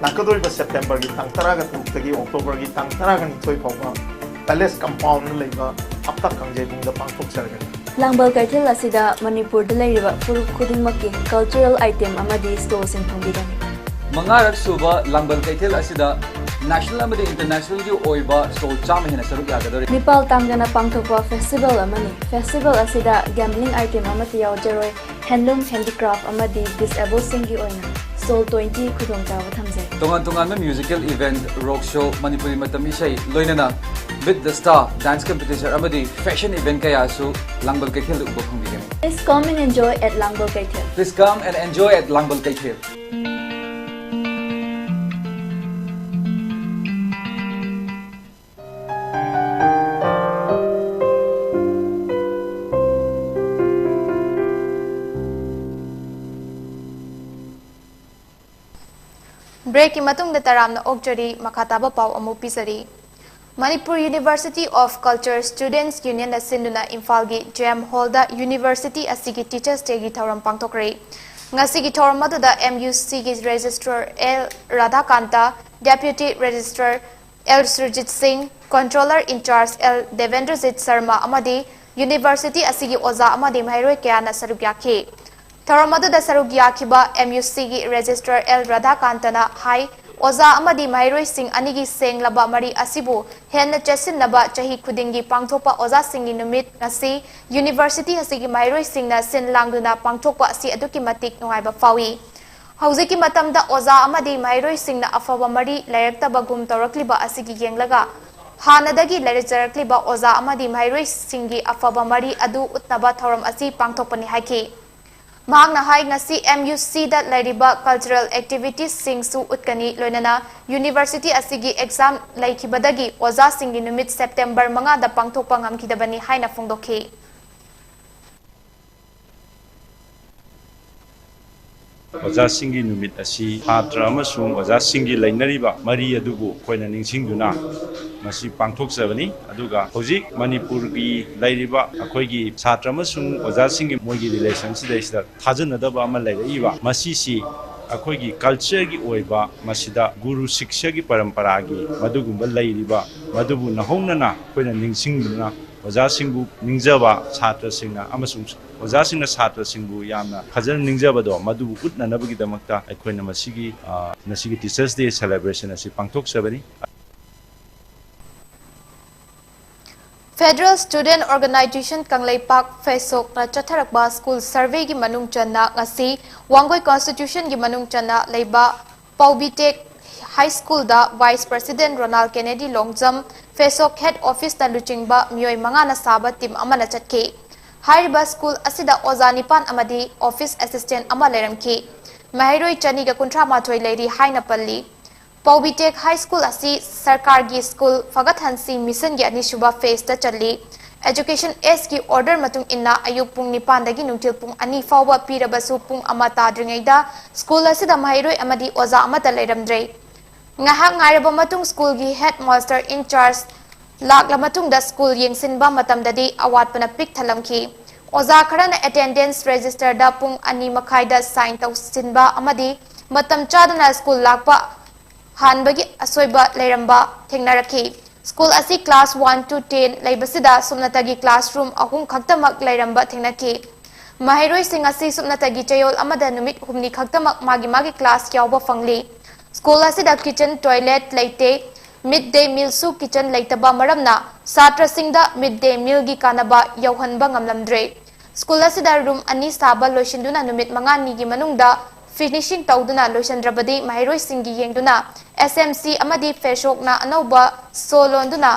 ꯂꯥꯛꯀꯗꯧꯔꯤꯕ Septemberꯒꯤ ꯇꯥꯡ ꯇꯔꯥꯒ ꯇꯔꯨꯛꯇꯒꯤ Octoberꯒꯤ ꯇꯥꯡ ꯇꯔꯥꯒ ꯅꯤꯊꯣꯏ ꯐꯥꯎꯕ Palace Compoundꯗ ꯂꯩꯕ ꯍꯞꯇꯥ ꯀꯥꯡꯖꯩꯕꯨꯡꯗ ꯄꯥꯡꯊꯣꯛꯆꯔꯒꯅꯤ꯫ ꯂꯥꯡꯕꯜ ꯀꯩꯊꯦꯜ ꯑꯁꯤꯗ ꯃꯅꯤꯄꯨꯔꯗ ꯂꯩꯔꯤꯕ ꯐꯨꯔꯨꯞ ꯈꯨꯗꯤꯡꯃꯛꯀꯤ cultural item ꯑꯃꯗꯤ stallꯁꯤꯡ ꯐꯪꯕꯤꯒꯅꯤ꯫ ꯃꯉꯥꯔꯛ ꯁꯨꯕ ꯂꯥꯡꯕꯜ ꯀꯩꯊꯦꯜ ꯑꯁꯤꯗ national ꯑꯃꯗꯤ internationalꯒꯤ ꯑꯣꯏꯕ stall ꯆꯥꯝꯃ ꯍꯦꯟꯅ ꯁꯔꯨꯛ ꯌꯥꯒꯗꯧꯔꯤ꯫ ꯃꯤꯄꯥꯜ ꯇꯥꯡꯗꯅ ꯄꯥꯡꯊꯣꯛꯄ festival ꯑꯃꯅꯤ꯫ Festival ꯑꯁꯤꯗ gambling item ꯑꯃꯠꯇ ꯌꯥꯎꯖꯔꯣꯏ꯫ Handloom, handicraft ꯑꯃꯗꯤ disabled ꯁꯤꯡꯒꯤ ꯑꯣꯏꯅ stall twenty ꯈꯨꯗꯣꯡꯆꯥꯕ ꯊꯝꯖꯩ꯫ ꯇꯣꯉꯥꯟ ꯇꯣꯉꯥꯟꯕ musical event, rock show, Manipuri ꯃꯇꯝ ꯏꯁꯩ, ꯂꯣꯏꯅꯅ Meet the Star dance competition ꯑꯃꯗꯤ fashion event ꯀꯌꯥꯁꯨ ꯂꯥꯡꯕꯜ ꯀꯩꯊꯦꯜꯗ ꯎꯕ ꯐꯪꯕꯤꯒꯅꯤ꯫ Please come and enjoy at ꯂꯥꯡꯕꯜ ꯀꯩꯊꯦꯜ꯫ Please come and enjoy at ꯂꯥꯡꯕꯜ ꯀꯩꯊꯦꯜ꯫ Breakꯀꯤ ꯃꯇꯨꯡꯗ ꯇꯔꯥꯝꯅ ꯑꯣꯛꯆꯔꯤ꯫ ꯃꯈꯥ ꯇꯥꯕ ꯄꯥꯎ ꯑꯃꯨꯛ ꯄꯤꯖꯔꯤ꯫ Manipur University of Culture Students Unionꯅ ꯁꯤꯟꯗꯨꯅ ꯏꯝꯐꯥꯜꯒꯤ J M Hallꯗ university ꯑꯁꯤꯒꯤ Teachers Dayꯒꯤ ꯊꯧꯔꯝ ꯄꯥꯡꯊꯣꯛꯈ꯭ꯔꯦ꯫ ꯉꯁꯤꯒꯤ ꯊꯧꯔꯝ ꯑꯗꯨꯗ M U Cꯒꯤ Registrar L ꯔꯥꯙꯥꯀꯥꯟꯇ, Deputy Registrar L Surjit ꯁꯤꯡ, Controller in charge L ꯗꯦꯕꯦꯟꯗ꯭ꯔꯖꯤꯠ Sharma ꯑꯃꯗꯤ university ꯑꯁꯤꯒꯤ ꯑꯣꯖꯥ ꯑꯃꯗꯤ ꯃꯍꯩꯔꯣꯏ ꯀꯌꯥꯅ ꯁꯔꯨꯛ ꯌꯥꯈꯤ꯫ ꯊꯧꯔꯝ ꯑꯗꯨꯗ ꯁꯔꯨꯛ ꯌꯥꯈꯤꯕ M U Cꯒꯤ Registrar L ꯔꯥꯙꯥꯀꯥꯟꯇꯅ ꯍꯥꯏ, ꯑꯣꯖꯥ ꯑꯃꯗꯤ ꯃꯍꯩꯔꯣꯏꯁꯤꯡ ꯑꯅꯤꯒꯤ ꯁꯦꯡꯂꯕ ꯃꯔꯤ ꯑꯁꯤꯕꯨ ꯍꯦꯟꯅ ꯆꯦꯠꯁꯤꯟꯅꯕ ꯆꯍꯤ ꯈꯨꯗꯤꯡꯒꯤ ꯄꯥꯡꯊꯣꯛꯄ ꯑꯣꯖꯥꯁꯤꯡꯒꯤ ꯅꯨꯃꯤꯠ ꯉꯁꯤ university ꯑꯁꯤꯒꯤ ꯃꯍꯩꯔꯣꯏꯁꯤꯡꯅ ꯁꯤꯟ ꯂꯥꯡꯗꯨꯅ ꯄꯥꯡꯊꯣꯛꯄ ꯑꯁꯤ ꯑꯗꯨꯛꯀꯤ ꯃꯇꯤꯛ ꯅꯨꯡꯉꯥꯏꯕ ꯐꯥꯎꯏ꯫ ꯍꯧꯖꯤꯛꯀꯤ ꯃꯇꯝꯗ ꯑꯣꯖꯥ ꯑꯃꯗꯤ ꯃꯍꯩꯔꯣꯏꯁꯤꯡꯅ ꯑꯐꯕ ꯃꯔꯤ ꯂꯩꯔꯛꯇꯕꯒꯨꯝ ꯇꯧꯔꯛꯂꯤꯕ ꯑꯁꯤꯒꯤ ꯌꯦꯡꯂꯒ ꯍꯥꯟꯅꯗꯒꯤ ꯂꯩꯔꯛꯆꯔꯛꯂꯤꯕ ꯑꯣꯖꯥ ꯑꯃꯗꯤ ꯃꯍꯩꯔꯣꯏꯁꯤꯡꯒꯤ ꯑꯐꯕ ꯃꯔꯤ ꯑꯗꯨ ꯎꯠꯅꯕ ꯊꯧꯔꯝ ꯑꯁꯤ ꯄꯥꯡꯊꯣꯛꯄꯅꯤ ꯍꯥꯏꯈꯤ꯫ ꯃꯍꯥꯛꯅ ꯍꯥꯏ, ꯉꯁꯤ M U C ꯗ ꯂꯩꯔꯤꯕ cultural activities ꯁꯤꯡꯁꯨ ꯎꯠꯀꯅꯤ, ꯂꯣꯏꯅꯅ university ꯑꯁꯤꯒꯤ exam ꯂꯩꯈꯤꯕꯗꯒꯤ ꯑꯣꯖꯥꯁꯤꯡꯒꯤ ꯅꯨꯃꯤꯠ September ꯃꯉꯥꯗ ꯄꯥꯡꯊꯣꯛꯄ ꯉꯝꯈꯤꯗꯕꯅꯤ ꯍꯥꯏꯅ ꯐꯣꯡꯗꯣꯛꯈꯤ꯫ ꯑꯣꯖꯥꯁꯤꯡꯒꯤ ꯅꯨꯃꯤꯠ ꯑꯁꯤ ꯁꯥꯇ꯭ꯔ ꯑꯃꯁꯨꯡ ꯑꯣꯖꯥꯁꯤꯡꯒꯤ ꯂꯩꯅꯔꯤꯕ ꯃꯔꯤ ꯑꯗꯨꯕꯨ ꯑꯩꯈꯣꯏꯅ ꯅꯤꯡꯁꯤꯡꯗꯨꯅ ꯃꯁꯤ ꯄꯥꯡꯊꯣꯛꯆꯕꯅꯤ꯫ ꯑꯗꯨꯒ ꯍꯧꯖꯤꯛ ꯃꯅꯤꯄꯨꯔꯒꯤ ꯂꯩꯔꯤꯕ ꯑꯩꯈꯣꯏꯒꯤ ꯁꯥꯇ꯭ꯔ ꯑꯃꯁꯨꯡ ꯑꯣꯖꯥꯁꯤꯡꯒꯤ ꯃꯣꯏꯒꯤ relation ꯁꯤꯗꯩꯁꯤꯗ ꯊꯥꯖꯅꯗꯕ ꯑꯃ ꯂꯩꯔꯛꯏꯕ, ꯃꯁꯤꯁꯤ ꯑꯩꯈꯣꯏꯒꯤ culture ꯒꯤ ꯑꯣꯏꯕ, ꯃꯁꯤꯗ ꯒꯨꯔꯨ ꯁꯤꯛꯁ꯭ꯌꯒꯤ ꯄꯔꯝꯄꯔꯥꯒꯤ ꯃꯗꯨꯒꯨꯝꯕ ꯂꯩꯔꯤꯕ, ꯃꯗꯨꯕꯨ ꯅꯧꯍꯧꯅꯅ ꯑꯩꯈꯣꯏꯅ ꯅꯤꯡꯁꯤꯡꯗꯨꯅ ꯑꯣꯖꯥꯁꯤꯡꯕꯨ ꯅꯤꯡꯖꯕ ꯁꯥꯇ꯭ꯔꯁꯤꯡꯅ ꯑꯃꯁꯨꯡ ꯑꯣꯖꯥꯁꯤꯡꯅ ꯁꯥꯇ꯭ꯔꯁꯤꯡꯕꯨ ꯌꯥꯝꯅ ꯐꯖꯅ ꯅꯤꯡꯖꯕꯗꯣ ꯃꯗꯨꯕꯨ ꯎꯠꯅꯅꯕꯒꯤꯗꯃꯛꯇ ꯑꯩꯈꯣꯏꯅ ꯃꯁꯤꯒꯤ, ꯑ, ꯉꯁꯤꯒꯤ Teachers' Day celebration ꯑꯁꯤ ꯄꯥꯡꯊꯣꯛꯆꯕꯅꯤ꯫ Federal Student Organisation Kangleipak, ꯐꯦꯁꯣꯛꯅ ꯆꯠꯊꯔꯛꯄ school survey ꯒꯤ ꯃꯅꯨꯡ ꯆꯟꯅ ꯉꯁꯤ ꯋꯥꯡꯒꯣꯏ constitution ꯒꯤ ꯃꯅꯨꯡ ꯆꯟꯅ ꯂꯩꯕ ꯄꯥꯎꯕꯤꯇꯦꯛ High School ꯗ Vice President ꯔꯣꯅꯥꯜ ꯀꯦꯅꯦꯗꯤ ꯂꯣꯡꯖꯝ, ꯐꯦꯁꯣꯛ head office ꯅ ꯂꯨꯆꯤꯡꯕ ꯃꯤꯑꯣꯏ ꯃꯉꯥꯅ ꯁꯥꯕ team ꯑꯃꯅ ꯆꯠꯈꯤ꯫ ꯍꯥꯏꯔꯤꯕ school ꯑꯁꯤꯗ ꯑꯣꯖꯥ ꯅꯤꯄꯥꯟ ꯑꯃꯗꯤ office assistant ꯑꯃ ꯂꯩꯔꯝꯈꯤ꯫ ꯃꯍꯩꯔꯣꯏ ꯆꯅꯤꯒ ꯀꯨꯟꯊ꯭ꯔꯥ ꯃꯥꯊꯣꯏ ꯂꯩꯔꯤ ꯍꯥꯏꯅ ꯄꯜꯂꯤ꯫ ꯄꯥꯎꯕꯤꯇꯦꯛ High School ꯑꯁꯤ ꯁꯔꯀꯥꯔꯒꯤ school ꯐꯒꯠꯍꯟꯁꯤ mission ꯒꯤ ꯑꯅꯤꯁꯨꯕ phase ꯇ ꯆꯜꯂꯤ꯫ Education S ꯀꯤ order ꯃꯇꯨꯡ ꯏꯟꯅ ꯑꯌꯨꯛ ꯄꯨꯡ ꯅꯤꯄꯥꯟꯗꯒꯤ ꯅꯨꯡꯊꯤꯜ ꯄꯨꯡ ꯑꯅꯤ ꯐꯥꯎꯕ ꯄꯤꯔꯕꯁꯨ ꯄꯨꯡ ꯑꯃ ꯇꯥꯗ꯭ꯔꯤꯉꯩꯗ school ꯑꯁꯤꯗ ꯃꯍꯩꯔꯣꯏ ꯑꯃꯗꯤ ꯑꯣꯖꯥ ꯑꯃꯠꯇ ꯂꯩꯔꯝꯗ꯭ꯔꯦ꯫ ꯉꯥꯏꯍꯥꯛ ꯉꯥꯏꯔꯕ ꯃꯇꯨꯡ school ꯒꯤ head master in charge ꯂꯥꯛꯂ ꯃꯇꯨꯡꯗ school ꯌꯦꯡꯁꯤꯟꯕ ꯃꯇꯝꯗꯗꯤ ꯑꯋꯥꯠꯄꯅ ꯄꯤꯛ ꯊꯜꯂꯝꯈꯤ꯫ ꯑꯣꯖꯥ ꯈꯔꯅ attendance register ꯗ ꯄꯨꯡ ꯑꯅꯤ ꯃꯈꯥꯏꯗ sign ꯇꯧꯁꯤꯟꯕ ꯑꯃꯗꯤ ꯃꯇꯝ ꯆꯥꯗꯅ school ꯂꯥꯛꯄ ꯍꯥꯟꯕꯒꯤ ꯑꯁꯣꯏꯕ ꯂꯩꯔꯝꯕ ꯊꯦꯡꯅꯔꯛꯈꯤ꯫ School ꯑꯁꯤ class one to ten ꯂꯩꯕꯁꯤꯗ ꯁꯨꯞꯅꯇꯒꯤ classroom ꯑꯍꯨꯝ ꯈꯛꯇꯃꯛ ꯂꯩꯔꯝꯕ ꯊꯦꯡꯅꯈꯤ꯫ ꯃꯍꯩꯔꯣꯏꯁꯤꯡ ꯑꯁꯤ ꯁꯨꯞꯅꯇꯒꯤ ꯆꯌꯣꯜ ꯑꯃꯗ ꯅꯨꯃꯤꯠ ꯍꯨꯝꯅꯤ ꯈꯛꯇꯃꯛ ꯃꯥꯒꯤ ꯃꯥꯒꯤ class ꯌꯥꯎꯕ ꯐꯪꯂꯤ꯫ School ꯑꯁꯤꯗ kitchen, toilet ꯂꯩꯇꯦ꯫ Mid day meal ꯁꯨ kitchen ꯂꯩꯇꯕ ꯃꯔꯝꯅ ꯁꯥꯇ꯭ꯔꯁꯤꯡꯗ mid day meal ꯒꯤ ꯀꯥꯟꯅꯕ ꯌꯧꯍꯟꯕ ꯉꯝꯂꯝꯗ꯭ꯔꯦ꯫ School ꯑꯁꯤꯗ room ꯑꯅꯤ ꯁꯥꯕ ꯂꯣꯏꯁꯤꯟꯗꯨꯅ ꯅꯨꯃꯤꯠ ꯃꯉꯥꯅꯤꯒꯤ ꯃꯅꯨꯡꯗ finishing ꯇꯧꯗꯨꯅ ꯂꯣꯏꯁꯤꯟꯗ꯭ꯔꯕꯗꯤ ꯃꯍꯩꯔꯣꯏꯁꯤꯡꯒꯤ ꯌꯦꯡꯗꯨꯅ S M C ꯑꯃꯗꯤ ꯐꯦꯁꯣꯛꯅ ꯑꯅꯧꯕ ꯁꯣ ꯂꯣꯟꯗꯨꯅ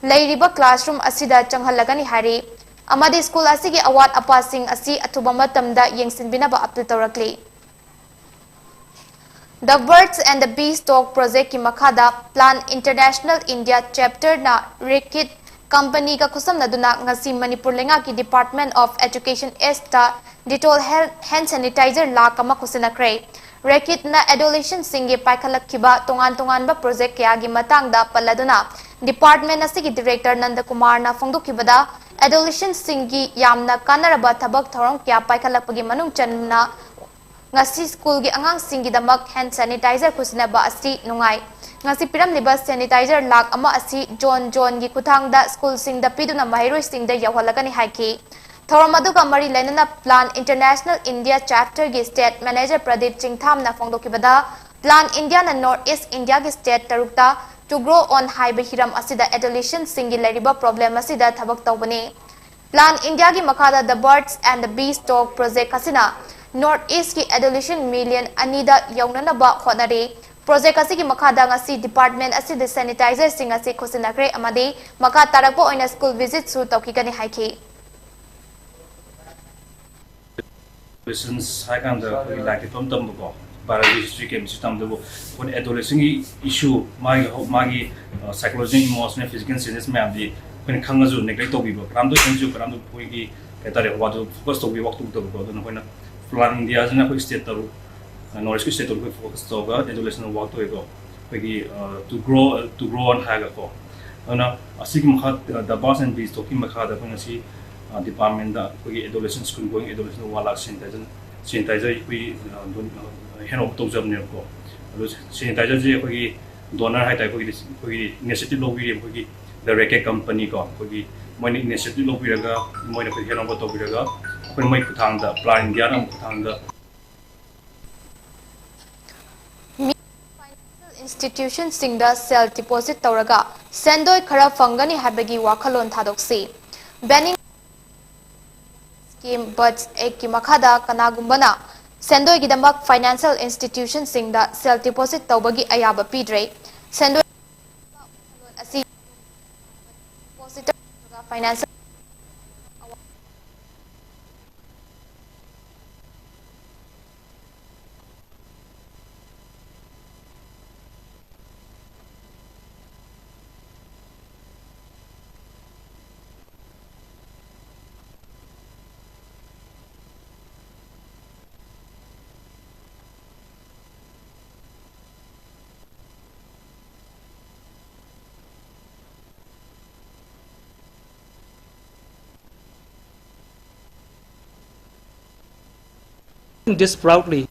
ꯂꯩꯔꯤꯕ classroom ꯑꯁꯤꯗ ꯆꯪꯍꯜꯂꯒꯅꯤ ꯍꯥꯏꯔꯤ꯫ ꯑꯃꯗꯤ ꯁ꯭ꯀꯨꯜ ꯑꯁꯤꯒꯤ ꯑꯋꯥꯠ ꯑꯄꯥꯁꯤꯡ ꯑꯁꯤ ꯑꯊꯨꯕ ꯃꯇꯝꯗ ꯌꯦꯡꯁꯤꯟꯕꯤꯅꯕ appeal ꯇꯧꯔꯛꯂꯤ꯫ The Birds and the Bees Talk Project ꯀꯤ ꯃꯈꯥꯗ Plan International India Chapter ꯅ ꯔꯦꯀꯤꯠ ꯀꯝꯄꯅꯤꯒ ꯈꯨꯠꯁꯝꯅꯗꯨꯅ ꯉꯁꯤ ꯃꯅꯤꯄꯨꯔ ꯂꯩꯉꯥꯛꯀꯤ Department of Education East ꯇ Dettol Hand Sanitizer ꯂꯥꯈ ꯑꯃ ꯈꯨꯠꯁꯤꯟꯅꯈ꯭ꯔꯦ꯫ ꯔꯦꯀꯤꯠꯅ adolescent ꯁꯤꯡꯒꯤ ꯄꯥꯏꯈꯠꯂꯛꯈꯤꯕ ꯇꯣꯉꯥꯟ ꯇꯣꯉꯥꯟꯕ project ꯀꯌꯥꯒꯤ ꯃꯇꯥꯡꯗ ꯄꯜꯂꯗꯨꯅ department ꯑꯁꯤꯒꯤ director ꯅꯟꯗ ꯀꯨꯃꯥꯔꯅ ꯐꯣꯡꯗꯣꯛꯈꯤꯕꯗ, adolescent ꯁꯤꯡꯒꯤ ꯌꯥꯝꯅ ꯀꯥꯟꯅꯔꯕ ꯊꯕꯛ ꯊꯧꯔꯝ ꯀꯌꯥ ꯄꯥꯏꯈꯠꯂꯛꯄꯒꯤ ꯃꯅꯨꯡ ꯆꯟꯅ ꯉꯁꯤ ꯁ꯭ꯀꯨꯜꯒꯤ ꯑꯉꯥꯡꯁꯤꯡꯒꯤꯗꯃꯛ hand sanitizer ꯈꯨꯠꯁꯤꯟꯅꯕ ꯑꯁꯤ ꯅꯨꯡꯉꯥꯏ꯫ ꯉꯁꯤ ꯄꯤꯔꯝꯂꯤꯕ sanitizer ꯂꯥꯈ ꯑꯃ ꯑꯁꯤ zone zoneꯒꯤ ꯈꯨꯠꯊꯥꯡꯗ ꯁ꯭ꯀꯨꯜꯁꯤꯡꯗ ꯄꯤꯗꯨꯅ ꯃꯍꯩꯔꯣꯏꯁꯤꯡꯗ ꯌꯧꯍꯜꯂꯒꯅꯤ ꯍꯥꯏꯈꯤ꯫ ꯊꯧꯔꯝ ꯑꯗꯨꯒ ꯃꯔꯤ ꯂꯩꯅꯅ Plan International India Chapterꯒꯤ State Manager Pradeep ꯆꯤꯡꯊꯥꯝꯅ ꯐꯣꯡꯗꯣꯛꯈꯤꯕꯗ, Plan Indiaꯅ North East Indiaꯒꯤ state ꯇꯔꯨꯛꯇ To Grow On ꯍꯥꯏꯕ ꯍꯤꯔꯝ ꯑꯁꯤꯗ adolescentꯁꯤꯡꯒꯤ ꯂꯩꯔꯤꯕ problem ꯑꯁꯤꯗ ꯊꯕꯛ ꯇꯧꯕꯅꯤ꯫ Plan Indiaꯒꯤ ꯃꯈꯥꯗ The Birds and the Bees Talk Project ꯑꯁꯤꯅ North Eastꯀꯤ adolescent million ꯑꯅꯤꯗ ꯌꯧꯅꯅꯕ ꯍꯣꯠꯅꯔꯤ꯫ Project ꯑꯁꯤꯒꯤ ꯃꯈꯥꯗ ꯉꯁꯤ department ꯑꯁꯤꯗ sanitizerꯁꯤꯡ ꯑꯁꯤ ꯈꯨꯠꯁꯤꯟꯅꯈ꯭ꯔꯦ ꯑꯃꯗꯤ ꯃꯈꯥ ꯇꯥꯔꯛꯄ ꯑꯣꯏꯅ school visitꯁꯨ ꯇꯧꯈꯤꯒꯅꯤ ꯍꯥꯏꯈꯤ꯫ Adolescents ꯍꯥꯏ ꯀꯥꯟꯗ ꯑꯩꯈꯣꯏꯒꯤ ꯂꯥꯏꯔꯤꯛ ꯇꯝ ꯇꯝꯕꯀꯣ, biology, history, chemistry ꯇꯝꯗꯕꯨ ꯑꯩꯈꯣꯏꯅ adolescentꯒꯤ issue, ꯃꯥꯒꯤ ꯍꯧ- ꯃꯥꯒꯤ psychological, emotional, physical changes ꯃꯌꯥꯝꯗꯤ ꯑꯩꯈꯣꯏꯅ ꯈꯪꯉꯁꯨ neglect ꯇꯧꯕꯤꯕ, ꯀꯅꯥꯝꯇ ꯈꯪꯉꯁꯨ ꯀꯅꯥꯝꯇ ꯑꯩꯈꯣꯏꯒꯤ ꯀꯩ ꯍꯥꯏꯇꯥꯔꯦ, ꯋꯥꯗꯨ focus ꯇꯧꯕꯤ, work ꯇꯧꯗꯕꯀꯣ꯫ ꯑꯗꯨꯅ ꯑꯩꯈꯣꯏꯅ Plan Indiaꯁꯤꯅ ꯑꯩꯈꯣꯏ state ꯇꯔꯨꯛ, North Eastꯀꯤ state ꯇꯔꯨꯛ ꯑꯩꯈꯣꯏ focus ꯇꯧꯔꯒ adolescent work ꯇꯧꯋꯦꯀꯣ꯫ ꯑꯩꯈꯣꯏꯒꯤ to grow to grow on ꯍꯥꯏꯔꯒꯀꯣ꯫ ꯑꯗꯨꯅ ꯑꯁꯤꯒꯤ ꯃꯈꯥ, The Birds and Bees Talkꯀꯤ ꯃꯈꯥꯗ ꯑꯩꯈꯣꯏ ꯉꯁꯤ departmentꯇ ꯑꯩꯈꯣꯏꯒꯤ adolescent, school going adolescent one lakh sanitizer, sanitizer ꯑꯩꯈꯣꯏ hand over ꯇꯧꯖꯕꯅꯦꯕꯀꯣ꯫ ꯑꯗꯨ sanitizerꯁꯦ ꯑꯩꯈꯣꯏꯒꯤ donor ꯍꯥꯏꯇꯥꯔꯦ, ꯑꯩꯈꯣꯏꯒꯤ ꯑꯩꯈꯣꯏꯒꯤ initiative ꯂꯧꯕꯤꯔꯤꯕ ꯑꯩꯈꯣꯏꯒꯤ The Racket Company ꯀꯣ, ꯑꯩꯈꯣꯏꯒꯤ ꯃꯣꯏꯅ initiative ꯂꯧꯕꯤꯔꯒ ꯃꯣꯏꯅ ꯑꯩꯈꯣꯏ hand over ꯇꯧꯕꯤꯔꯒ ꯑꯩꯈꯣꯏ ꯃꯣꯏ ꯈꯨꯠꯊꯥꯡꯗ, Plan Indiaꯅ ꯑꯃꯨꯛ ꯈꯨꯠꯊꯥꯡꯗ Financial institutionꯁꯤꯡꯗ ꯁꯦꯜ deposit ꯇꯧꯔꯒ ꯁꯦꯟꯗꯣꯏ ꯈꯔ ꯐꯪꯒꯅꯤ ꯍꯥꯏꯕꯒꯤ ꯋꯥꯈꯜꯂꯣꯟ ꯊꯥꯗꯣꯛꯁꯤ꯫ Banking Scheme Budget Actꯀꯤ ꯃꯈꯥꯗ ꯀꯅꯥꯒꯨꯝꯕꯅ ꯁꯦꯟꯗꯣꯏꯒꯤꯗꯃꯛ financial institutionꯁꯤꯡꯗ ꯁꯦꯜ deposit ꯇꯧꯕꯒꯤ ꯑꯌꯥꯕ ꯄꯤꯗ꯭ꯔꯦ꯫ ꯁꯦꯟꯗꯣꯏ ꯑꯁꯤ depositor ꯅꯠꯇ꯭ꯔꯒ financial This proudly.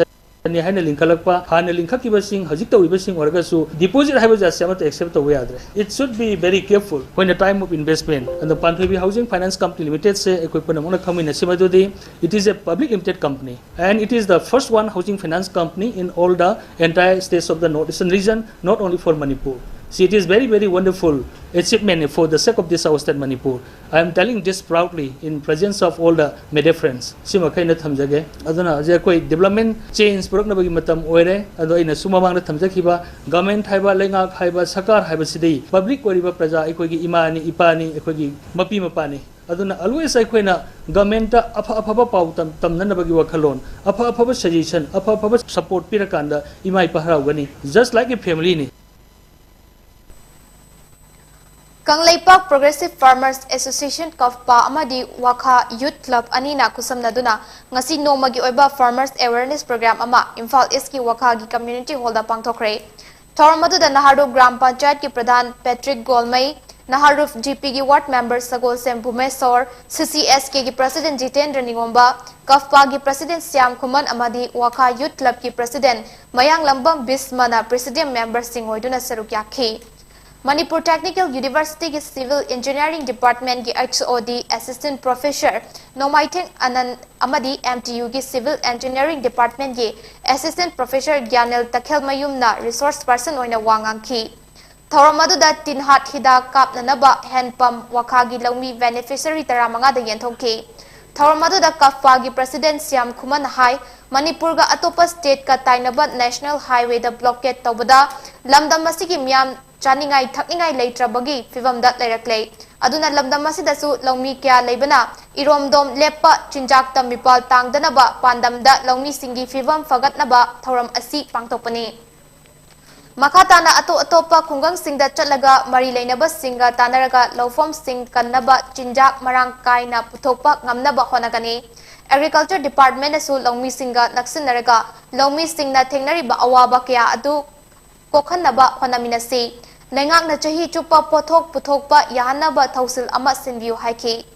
ꯅꯤ ꯍꯥꯏꯅ ꯂꯤꯡꯈꯠꯂꯛꯄ, ꯍꯥꯟꯅ ꯂꯤꯡꯈꯠꯈꯤꯕꯁꯤꯡ ꯍꯧꯖꯤꯛ ꯇꯧꯔꯤꯕꯁꯤꯡ ꯑꯣꯏꯔꯒꯁꯨ deposit ꯍꯥꯏꯕ ꯖꯥꯠꯁꯦ ꯑꯃꯠꯇ accept ꯇꯧꯕ ꯌꯥꯗ꯭ꯔꯦ꯫ It should be very careful when the time of investment. ꯑꯗꯣ ꯄꯥꯟꯊꯣꯏꯕꯤ Housing Finance Company Limited ꯁꯦ ꯑꯩꯈꯣꯏ ꯄꯨꯝꯅꯃꯛꯅ ꯈꯪꯃꯤꯟꯅꯁꯤ ꯃꯗꯨꯗꯤ it is a public limited company and it is the first one housing finance company in all the entire states of the North Eastern region, not only for Manipur. See, it is very, very wonderful achievement for the sake of this our state Manipur. I am telling this proudly in presence of all the media friends. ꯁꯤꯃꯈꯩꯅ ꯊꯝꯖꯒꯦ꯫ ꯑꯗꯨꯅ ꯍꯧꯖꯤꯛ ꯑꯩꯈꯣꯏ development change ꯄꯨꯔꯛꯅꯕꯒꯤ ꯃꯇꯝ ꯑꯣꯏꯔꯦ꯫ ꯑꯗꯣ ꯑꯩꯅꯁꯨ ꯃꯃꯥꯡꯗ ꯊꯝꯖꯈꯤꯕ government ꯍꯥꯏꯕ, ꯂꯩꯉꯥꯛ ꯍꯥꯏꯕ, ꯁꯔꯀꯥꯔ ꯍꯥꯏꯕꯁꯤꯗꯤ public ꯑꯣꯏꯔꯤꯕ ꯄ꯭ꯔꯖꯥ ꯑꯩꯈꯣꯏꯒꯤ ꯏꯃꯥꯅꯤ, ꯏꯄꯥꯅꯤ, ꯑꯩꯈꯣꯏꯒꯤ ꯃꯄꯤ ꯃꯄꯥꯅꯤ꯫ ꯑꯗꯨꯅ always ꯑꯩꯈꯣꯏꯅ government ꯑꯐ ꯑꯐꯕ ꯄꯥꯎ ꯇꯝ-, ꯇꯝꯅꯅꯕꯒꯤ ꯋꯥꯈꯜꯂꯣꯟ, ꯑꯐ ꯑꯐꯕ suggestion, ꯑꯐ ꯑꯐꯕ support ꯄꯤꯔꯀꯥꯟꯗ ꯏꯃꯥ ꯏꯄꯥ ꯍꯔꯥꯎꯒꯅꯤ, just like a family ꯅꯤ꯫ ꯀꯪꯂꯩꯄꯥꯛ Progressive Farmers Association, ꯀꯐꯄꯥ, ꯑꯃꯗꯤ ꯋꯥꯈꯥ Youth Club ꯑꯅꯤꯅ ꯈꯨꯠꯁꯝꯅꯗꯨꯅ ꯉꯁꯤ ꯅꯣꯡꯃꯒꯤ ꯑꯣꯏꯕ Farmers Awareness Program ꯑꯃ ꯏꯝꯐꯥꯜ East ꯀꯤ ꯋꯥꯈꯥꯒꯤ Community Hall ꯗ ꯄꯥꯡꯊꯣꯛꯈ꯭ꯔꯦ꯫ ꯊꯧꯔꯝ ꯑꯗꯨꯗ ꯅꯍꯥꯔꯨꯞ ꯒ꯭ꯔꯥꯝ ꯄꯟꯆꯥꯌꯠꯀꯤ ꯄ꯭ꯔꯙꯥꯟ ꯄꯦꯇ꯭ꯔꯤꯛ ꯒꯣꯜꯃꯩ, ꯅꯍꯥꯔꯨꯞ G P ꯒꯤ ward member ꯁꯒꯣꯜꯁꯦꯝ ꯚꯨꯃꯦꯁꯣꯔ, C C S K ꯒꯤ president ꯖꯤꯇꯦꯟꯗ꯭ꯔ ꯅꯤꯉꯣꯝꯕ, ꯀꯐꯄꯥꯒꯤ president ꯁ꯭ꯌꯥꯝ ꯈꯨꯃꯟ ꯑꯃꯗꯤ ꯋꯥꯈꯥ Youth Club ꯀꯤ president ꯃꯌꯥꯡꯂꯝꯕꯝ ꯚꯤꯁꯃꯅ president member ꯁꯤꯡ ꯑꯣꯏꯗꯨꯅ ꯁꯔꯨꯛ ꯌꯥꯈꯤ꯫ ꯃꯅꯤꯄꯨꯔ Technical University ꯒꯤ Civil Engineering Department ꯀꯤ H O D Assistant Professor ꯅꯣꯡꯃꯥꯏꯊꯦꯡ ꯑꯅꯟ ꯑꯃꯗꯤ M T U ꯒꯤ Civil Engineering Department ꯀꯤ Assistant Professor ꯒ꯭ꯌꯥꯅꯦꯜ ꯇꯈꯦꯜꯃꯌꯨꯝꯅ resource person ꯑꯣꯏꯅ ꯋꯥ ꯉꯥꯡꯈꯤ꯫ ꯊꯧꯔꯝ ꯑꯗꯨꯗ ꯇꯤꯟꯍꯥꯠ ꯍꯤꯗꯥꯛ ꯀꯥꯞꯅꯅꯕ hand pump ꯋꯥꯈꯥꯒꯤ ꯂꯧꯃꯤ beneficiary ꯇꯔꯥꯃꯉꯥꯗ ꯌꯦꯟꯊꯣꯛꯈꯤ꯫ ꯊꯧꯔꯝ ꯑꯗꯨꯗ ꯀꯐꯄꯥꯒꯤ president ꯁ꯭ꯌꯥꯝ ꯈꯨꯃꯟꯅ ꯍꯥꯏ, ꯃꯅꯤꯄꯨꯔꯒ ꯑꯇꯣꯞꯄ state ꯀ ꯇꯥꯏꯅꯕ national highway ꯗ blockade ꯇꯧꯕꯗ ꯂꯝꯗꯝ ꯑꯁꯤꯒꯤ ꯃꯤꯌꯥꯝ ꯆꯥꯅꯤꯡꯉꯥꯏ ꯊꯛꯅꯤꯡꯉꯥꯏ ꯂꯩꯇ꯭ꯔꯕꯒꯤ ꯐꯤꯚꯝꯗ ꯂꯩꯔꯛꯂꯦ꯫ ꯑꯗꯨꯅ ꯂꯝꯗꯝ ꯑꯁꯤꯗꯁꯨ ꯂꯧꯃꯤ ꯀꯌꯥ ꯂꯩꯕꯅ ꯏꯔꯣꯝꯗꯣꯝ ꯂꯦꯞꯄ, ꯆꯤꯟꯖꯥꯛꯇ ꯃꯤꯄꯥꯜ ꯇꯥꯡꯗꯅꯕ ꯄꯥꯟꯗꯝꯗ ꯂꯧꯃꯤꯁꯤꯡꯒꯤ ꯐꯤꯚꯝ ꯐꯒꯠꯅꯕ ꯊꯧꯔꯝ ꯑꯁꯤ ꯄꯥꯡꯊꯣꯛꯄꯅꯤ꯫ ꯃꯈꯥ ꯇꯥꯅ ꯑꯇꯣꯞ ꯑꯇꯣꯞꯄ ꯈꯨꯡꯒꯪꯁꯤꯡꯗ ꯆꯠꯂꯒ ꯃꯔꯤ ꯂꯩꯅꯕꯁꯤꯡꯒ ꯇꯥꯟꯅꯔꯒ ꯂꯧꯐꯝꯁꯤꯡ ꯀꯟꯅꯕ ꯆꯤꯟꯖꯥꯛ ꯃꯔꯥꯡ ꯀꯥꯏꯅ ꯄꯨꯊꯣꯛꯄ ꯉꯝꯅꯕ ꯍꯣꯠꯅꯒꯅꯤ꯫ Agriculture Department ꯅꯁꯨ ꯂꯧꯃꯤꯁꯤꯡꯒ ꯅꯛꯁꯤꯟꯅꯔꯒ ꯂꯧꯃꯤꯁꯤꯡꯅ ꯊꯦꯡꯅꯔꯤꯕ ꯑꯋꯥꯕ ꯀꯌꯥ ꯑꯗꯨ ꯀꯣꯛꯍꯟꯅꯕ ꯍꯣꯠꯅꯃꯤꯟꯅꯁꯤ꯫ ꯂꯩꯉꯥꯛꯅ ꯆꯍꯤ ꯆꯨꯞꯄ ꯄꯣꯠꯊꯣꯛ ꯄꯨꯊꯣꯛꯄ ꯌꯥꯍꯟꯅꯕ ꯊꯧꯁꯤꯜ ꯑꯃ ꯁꯤꯟꯕꯤꯌꯨ ꯍꯥꯏꯈꯤ꯫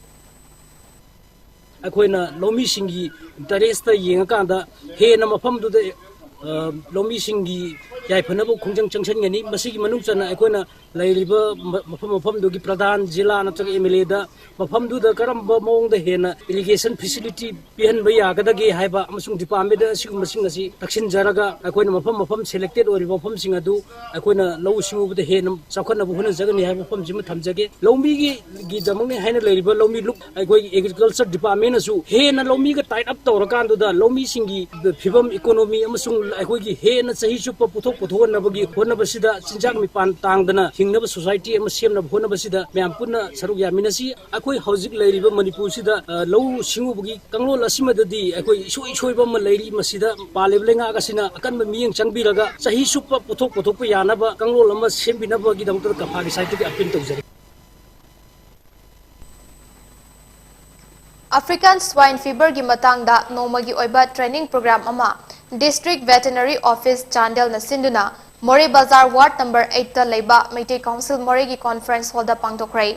ꯑꯩꯈꯣꯏꯅ ꯂꯧꯃꯤꯁꯤꯡꯒꯤ ꯏꯟꯇꯔꯦꯁꯇ ꯌꯦꯡꯉꯀꯥꯟꯗ ꯍꯦꯟꯅ ꯃꯐꯝꯗꯨꯗ, ꯑ, ꯂꯧꯃꯤꯁꯤꯡꯒꯤ ꯌꯥꯏꯐꯅꯕ ꯈꯣꯡꯖꯪ ꯆꯪꯁꯤꯟꯒꯅꯤ꯫ ꯃꯁꯤꯒꯤ ꯃꯅꯨꯡ ꯆꯟꯅ ꯑꯩꯈꯣꯏꯅ ꯂꯩꯔꯤꯕ ꯃ-, ꯃꯐꯝ ꯃꯐꯝꯗꯨꯒꯤ ꯄ꯭ꯔꯙꯥꯟ, ꯖꯤꯂꯥ ꯅꯠꯇ꯭ꯔꯒ ꯑꯦꯝ ꯑꯦꯜ ꯑꯦꯗ ꯃꯐꯝꯗꯨꯗ ꯀꯔꯝꯕ ꯃꯑꯣꯡꯗ ꯍꯦꯟꯅ ꯏꯔꯤꯒꯦꯁꯟ ꯐꯦꯁꯤꯂꯤꯇꯤ ꯄꯤꯍꯟꯕ ꯌꯥꯒꯗꯒꯦ ꯍꯥꯏꯕ ꯑꯃꯁꯨꯡ ꯗꯤꯄꯥꯔꯠꯃꯦꯟꯗ ꯑꯁꯤꯒꯨꯝꯕꯁꯤꯡ ꯑꯁꯤ ꯇꯛꯁꯤꯟꯖꯔꯒ ꯑꯩꯈꯣꯏꯅ ꯃꯐꯝ ꯃꯐꯝ ꯁꯦꯂꯦꯛꯇꯦꯠ ꯑꯣꯏꯔꯤꯕ ꯃꯐꯝꯁꯤꯡ ꯑꯗꯨ ꯑꯩꯈꯣꯏꯅ ꯂꯧꯎ ꯁꯤꯡꯎꯕꯗ ꯍꯦꯟꯅ ꯆꯥꯎꯈꯠꯅꯕ ꯍꯣꯠꯅꯖꯒꯅꯤ ꯍꯥꯏꯕ ꯋꯥꯐꯝꯁꯤꯃ ꯊꯝꯖꯒꯦ꯫ ꯂꯧꯃꯤꯒꯤ ꯒꯤꯗꯃꯛꯅꯤ ꯍꯥꯏꯅ ꯂꯩꯔꯤꯕ ꯂꯧꯃꯤ ꯂꯨꯞ ꯑꯩꯈꯣꯏꯒꯤ ꯑꯦꯒ꯭ꯔꯤꯀꯜꯆꯔ ꯗꯤꯄꯥꯔꯠꯃꯦꯟꯅꯁꯨ ꯍꯦꯟꯅ ꯂꯧꯃꯤꯒ ꯇꯥꯏꯠ ꯑꯞ ꯇꯧꯔꯀꯥꯟꯗꯨꯗ ꯂꯧꯃꯤꯁꯤꯡꯒꯤ ꯐꯤꯕꯝ, ꯏꯀꯣꯅꯣꯃꯤ ꯑꯃꯁꯨꯡ ꯑꯩꯈꯣꯏꯒꯤ ꯍꯦꯟꯅ ꯆꯍꯤ ꯆꯨꯞꯄ ꯄꯣꯠꯊꯣꯛ ꯄꯨꯊꯣꯛꯍꯟꯅꯕꯒꯤ ꯍꯣꯠꯅꯕꯁꯤꯗ ꯆꯤꯟꯖꯥꯛ ꯃꯤꯄꯥꯟ ꯇꯥꯡꯗꯅ ꯍꯤꯡꯅꯕ ꯁꯣꯁꯥꯏꯇꯤ ꯑꯃ ꯁꯦꯝꯅꯕ ꯍꯣꯠꯅꯕꯁꯤꯗ ꯃꯌꯥꯝ ꯄꯨꯟꯅ ꯁꯔꯨꯛ ꯌꯥꯃꯤꯟꯅꯁꯤ꯫ ꯑꯩꯈꯣꯏ ꯍꯧꯖꯤꯛ ꯂꯩꯔꯤꯕ ꯃꯅꯤꯄꯨꯔꯁꯤꯗ, ꯑ, ꯂꯧꯎ ꯁꯤꯡꯎꯕꯒꯤ ꯀꯥꯡꯂꯣꯟ ꯑꯁꯤꯃꯗꯗꯤ ꯑꯩꯈꯣꯏ ꯏꯁꯣꯏ ꯁꯣꯏꯕ ꯑꯃ ꯂꯩꯔꯤ꯫ ꯃꯁꯤꯗ ꯄꯥꯜꯂꯤꯕ ꯂꯩꯉꯥꯛ ꯑꯁꯤꯅ ꯑꯀꯟꯕ ꯃꯤꯠꯌꯦꯡ ꯆꯪꯕꯤꯔꯒ ꯆꯍꯤ ꯆꯨꯞꯄ ꯄꯣꯠꯊꯣꯛ ꯄꯨꯊꯣꯛꯄ ꯌꯥꯅꯕ ꯀꯥꯡꯂꯣꯟ ꯑꯃ ꯁꯦꯝꯕꯤꯅꯕꯒꯤꯗꯃꯛꯇ ꯀꯐꯥꯒꯤ ꯁꯥꯏꯠꯇꯒꯤ ꯑꯄꯤꯜ ꯇꯧꯖꯔꯤ꯫ African Swine Feverꯒꯤ ꯃꯇꯥꯡꯗ ꯅꯣꯡꯃꯒꯤ ꯑꯣꯏꯕ training program ꯑꯃ District Veterinary Office ꯆꯥꯟꯗꯦꯜꯅ ꯁꯤꯟꯗꯨꯅ ꯃꯣꯔꯦ ꯕꯖꯥꯔ ward number eightꯇ ꯂꯩꯕ ꯃꯩꯇꯩ council ꯃꯣꯔꯦꯒꯤ conference hallꯗ ꯄꯥꯡꯊꯣꯛꯈ꯭ꯔꯦ꯫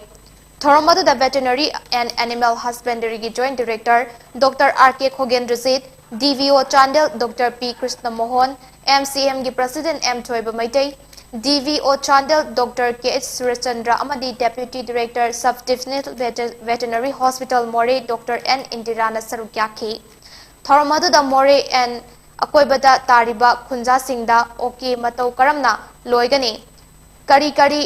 ꯊꯧꯔꯝ ꯑꯗꯨꯗ Veterinary and Animal Husbandryꯒꯤ Joint Director Doctor R K ꯈꯣꯒꯦꯟꯗ꯭ꯔꯖꯤꯠ, D V O Chandel Doctor P Krishna Mohan, M C Mꯒꯤ President M ꯊꯣꯏꯕ Meitei, D V O Chandel Doctor K H Surchandra ꯑꯃꯗꯤ Deputy Director Sub Divisional Veter- Veterinary Hospital ꯃꯣꯔꯦ Doctor N ꯏꯟꯗꯤꯔꯥꯅ ꯁꯔꯨꯛ ꯌꯥꯈꯤ꯫ ꯊꯧꯔꯝ ꯑꯗꯨꯗ ꯃꯣꯔꯦ and ꯑꯀꯣꯏꯕꯗ ꯇꯥꯔꯤꯕ ꯈꯨꯟꯖꯥꯁꯤꯡꯗ ꯑꯣꯀꯦ ꯃꯇꯧ ꯀꯔꯝꯅ ꯂꯣꯏꯒꯅꯤ, ꯀꯔꯤ ꯀꯔꯤ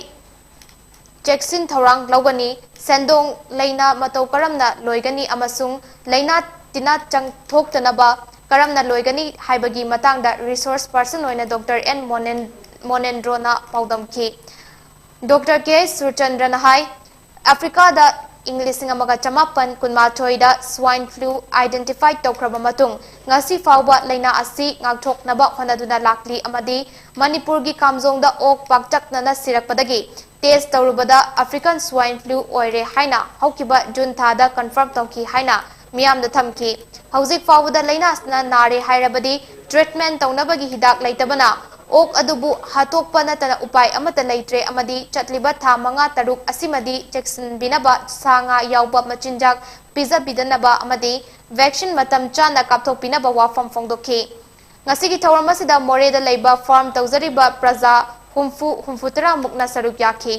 ꯆꯦꯛꯁꯤꯟ ꯊꯧꯔꯥꯡ ꯂꯧꯒꯅꯤ, ꯁꯦꯟꯗꯣꯡ ꯂꯩꯅ ꯃꯇꯧ ꯀꯔꯝꯅ ꯂꯣꯏꯒꯅꯤ ꯑꯃꯁꯨꯡ ꯂꯩꯅꯥ ꯇꯤꯟꯅꯥ ꯆꯪ- ꯊꯣꯛꯇꯅꯕ ꯀꯔꯝꯅ ꯂꯣꯏꯒꯅꯤ ꯍꯥꯏꯕꯒꯤ ꯃꯇꯥꯡꯗ resource person ꯑꯣꯏꯅ Doctor N ꯃꯣꯅꯦꯟ- ꯃꯣꯅꯦꯟꯗ꯭ꯔꯣꯅ ꯄꯥꯎꯗꯝꯈꯤ꯫ Doctor K ꯁꯨꯔꯆꯟꯗ꯭ꯔꯅ ꯍꯥꯏ, ꯑꯐ꯭ꯔꯤꯀꯥꯗ ꯏꯪ ꯂꯤꯁꯤꯡ ꯑꯃꯒ ꯆꯃꯥꯄꯟ ꯀꯨꯟꯃꯥꯊꯣꯏꯗ swine flu identify ꯇꯧꯈ꯭ꯔꯕ ꯃꯇꯨꯡ, ꯉꯁꯤ ꯐꯥꯎꯕ ꯂꯩꯅꯥ ꯑꯁꯤ ꯉꯥꯛꯊꯣꯛꯅꯕ ꯍꯣꯠꯅꯗꯨꯅ ꯂꯥꯛꯂꯤ ꯑꯃꯗꯤ ꯃꯅꯤꯄꯨꯔꯒꯤ ꯀꯥꯝꯖꯣꯡꯗ ꯑꯣꯛ ꯄꯥꯛꯇꯛꯅꯅ ꯁꯤꯔꯛꯄꯗꯒꯤ test ꯇꯧꯔꯨꯕꯗ African swine flu ꯑꯣꯏꯔꯦ ꯍꯥꯏꯅ ꯍꯧꯈꯤꯕ ꯖꯨꯟ ꯊꯥꯗ confirm ꯇꯧꯈꯤ ꯍꯥꯏꯅ ꯃꯤꯌꯥꯝꯗ ꯊꯝꯈꯤ꯫ ꯍꯧꯖꯤꯛ ꯐꯥꯎꯕꯗ ꯂꯩꯅꯥꯁꯤꯅ ꯅꯥꯔꯦ ꯍꯥꯏꯔꯕꯗꯤ treatment ꯇꯧꯅꯕꯒꯤ ꯍꯤꯗꯥꯛ ꯂꯩꯇꯕꯅ ꯑꯣꯛ ꯑꯗꯨꯕꯨ ꯍꯥꯠꯇꯣꯛꯄ ꯅꯠꯇꯅ ꯎꯄꯥꯏ ꯑꯃꯠꯇ ꯂꯩꯇ꯭ꯔꯦ ꯑꯃꯗꯤ ꯆꯠꯂꯤꯕ ꯊꯥ ꯃꯉꯥ ꯇꯔꯨꯛ ꯑꯁꯤꯃꯗꯤ ꯆꯦꯛꯁꯤꯟꯕꯤꯅꯕ ꯁꯥ ꯉꯥ ꯌꯥꯎꯕ ꯃꯆꯤꯟꯖꯥꯛ ꯄꯤꯖꯕꯤꯗꯅꯕ ꯑꯃꯗꯤ vaccine ꯃꯇꯝ ꯆꯥꯅ ꯀꯥꯞꯊꯣꯛꯄꯤꯅꯕ ꯋꯥꯐꯝ ꯐꯣꯡꯗꯣꯛꯈꯤ꯫ ꯉꯁꯤꯒꯤ ꯊꯧꯔꯝ ꯑꯁꯤꯗ ꯃꯣꯔꯦꯗ ꯂꯩꯕ farm ꯇꯧꯖꯔꯤꯕ ꯄ꯭ꯔꯖꯥ ꯍꯨꯝꯐꯨ, ꯍꯨꯝꯐꯨꯇꯔꯥ ꯃꯨꯛꯅ ꯁꯔꯨꯛ ꯌꯥꯈꯤ꯫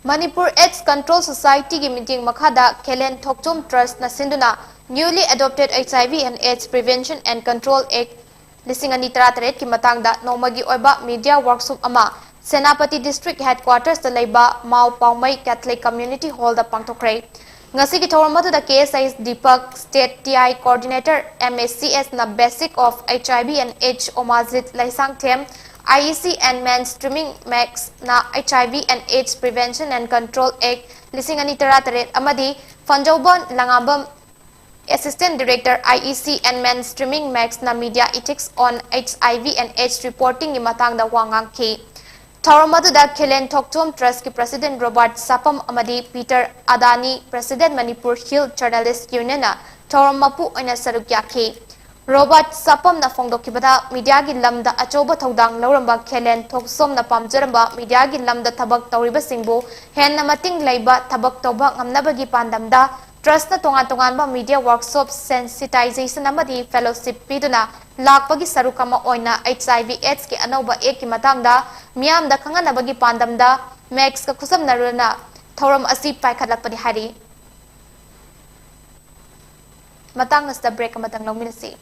ꯃꯅꯤꯄꯨꯔ AIDS Control Society ꯒꯤ ꯃꯤꯠꯌꯦꯡ ꯃꯈꯥꯗ ꯈꯦꯂꯦꯟ ꯊꯣꯛꯆꯣꯝ Trust ꯅ ꯁꯤꯟꯗꯨꯅ Newly Adopted HIV and AIDS Prevention and Control Act ꯂꯤꯁꯤꯡ ꯑꯅꯤ ꯇꯔꯥꯇꯔꯦꯠ ꯀꯤ ꯃꯇꯥꯡꯗ ꯅꯣꯡꯃꯒꯤ ꯑꯣꯏꯕ media workshop ꯑꯃ ꯁꯦꯅꯥꯄꯇꯤ District Headquarters ꯇ ꯂꯩꯕ ꯃꯥꯎ ꯄꯥꯎꯃꯩ Catholic Community Hall ꯗ ꯄꯥꯡꯊꯣꯛꯈ꯭ꯔꯦ꯫ ꯉꯁꯤꯒꯤ ꯊꯧꯔꯝ ꯑꯗꯨꯗ ꯀꯦ ꯑꯦꯁ ꯑꯩꯁ Deepak, State T I Coordinator M A C S ꯅ Basics of HIV and AIDS, ꯑꯣꯃꯥꯖꯤꯠ Leishangthem, IEC and Mainstreaming Max ꯅ HIV and AIDS Prevention and Control Act ꯂꯤꯁꯤꯡ ꯑꯅꯤ ꯇꯔꯥꯇꯔꯦꯠ ꯑꯃꯗꯤ ꯐꯟꯖꯧꯕ ꯂꯉꯥꯝꯕꯝ, Assistant Director, IEC and Mainstreaming Max ꯅ Media Ethics on HIV and AIDS Reporting ꯒꯤ ꯃꯇꯥꯡꯗ ꯋꯥ ꯉꯥꯡꯈꯤ꯫ ꯊꯧꯔꯝ ꯑꯗꯨꯗ ꯈꯦꯂꯦꯟ ꯊꯣꯛꯆꯣꯝ Trust ꯀꯤ President ꯔꯣꯕꯥꯔꯠ ꯁꯥꯄꯝ ꯑꯃꯗꯤ ꯄꯤꯇꯔ ꯑꯗꯥꯅꯤ, President Manipur Hill Journalist Union ꯅ ꯊꯧꯔꯝ ꯃꯄꯨ ꯑꯣꯏꯅ ꯁꯔꯨꯛ ꯌꯥꯈꯤ꯫ ꯔꯣꯕꯥꯔꯠ ꯁꯥꯄꯝꯅ ꯐꯣꯡꯗꯣꯛꯈꯤꯕꯗ, media ꯒꯤ ꯂꯝꯗ ꯑꯆꯧꯕ ꯊꯧꯗꯥꯡ ꯂꯧꯔꯝꯕ ꯈꯦꯂꯦꯟ ꯊꯣꯛꯆꯣꯝꯅ ꯄꯥꯝꯖꯔꯝꯕ media ꯒꯤ ꯂꯝꯗ ꯊꯕꯛ ꯇꯧꯔꯤꯕꯁꯤꯡꯕꯨ ꯍꯦꯟꯅ ꯃꯇꯤꯡ ꯂꯩꯕ ꯊꯕꯛ ꯇꯧꯕ ꯉꯝꯅꯕꯒꯤ ꯄꯥꯟꯗꯝꯗ Trust ꯅ ꯇꯣꯉꯥꯟ ꯇꯣꯉꯥꯟꯕ media workshop, sensitization ꯑꯃꯗꯤ fellowship ꯄꯤꯗꯨꯅ ꯂꯥꯛꯄꯒꯤ ꯁꯔꯨꯛ ꯑꯃ ꯑꯣꯏꯅ HIV AIDS ꯀꯤ ꯑꯅꯧꯕ Act ꯀꯤ ꯃꯇꯥꯡꯗ ꯃꯤꯌꯥꯝꯗ ꯈꯪꯍꯟꯅꯕꯒꯤ ꯄꯥꯟꯗꯝꯗ Max ꯀ ꯈꯨꯠꯁꯝꯅꯔꯨꯅ ꯊꯧꯔꯝ ꯑꯁꯤ ꯄꯥꯏꯈꯠꯂꯛꯄꯅꯤ ꯍꯥꯏꯔꯤ꯫ ꯃꯇꯥꯡ ꯑꯁꯤꯗ break ꯑꯃꯇꯪ ꯂꯧꯃꯤꯟꯅꯁꯤ꯫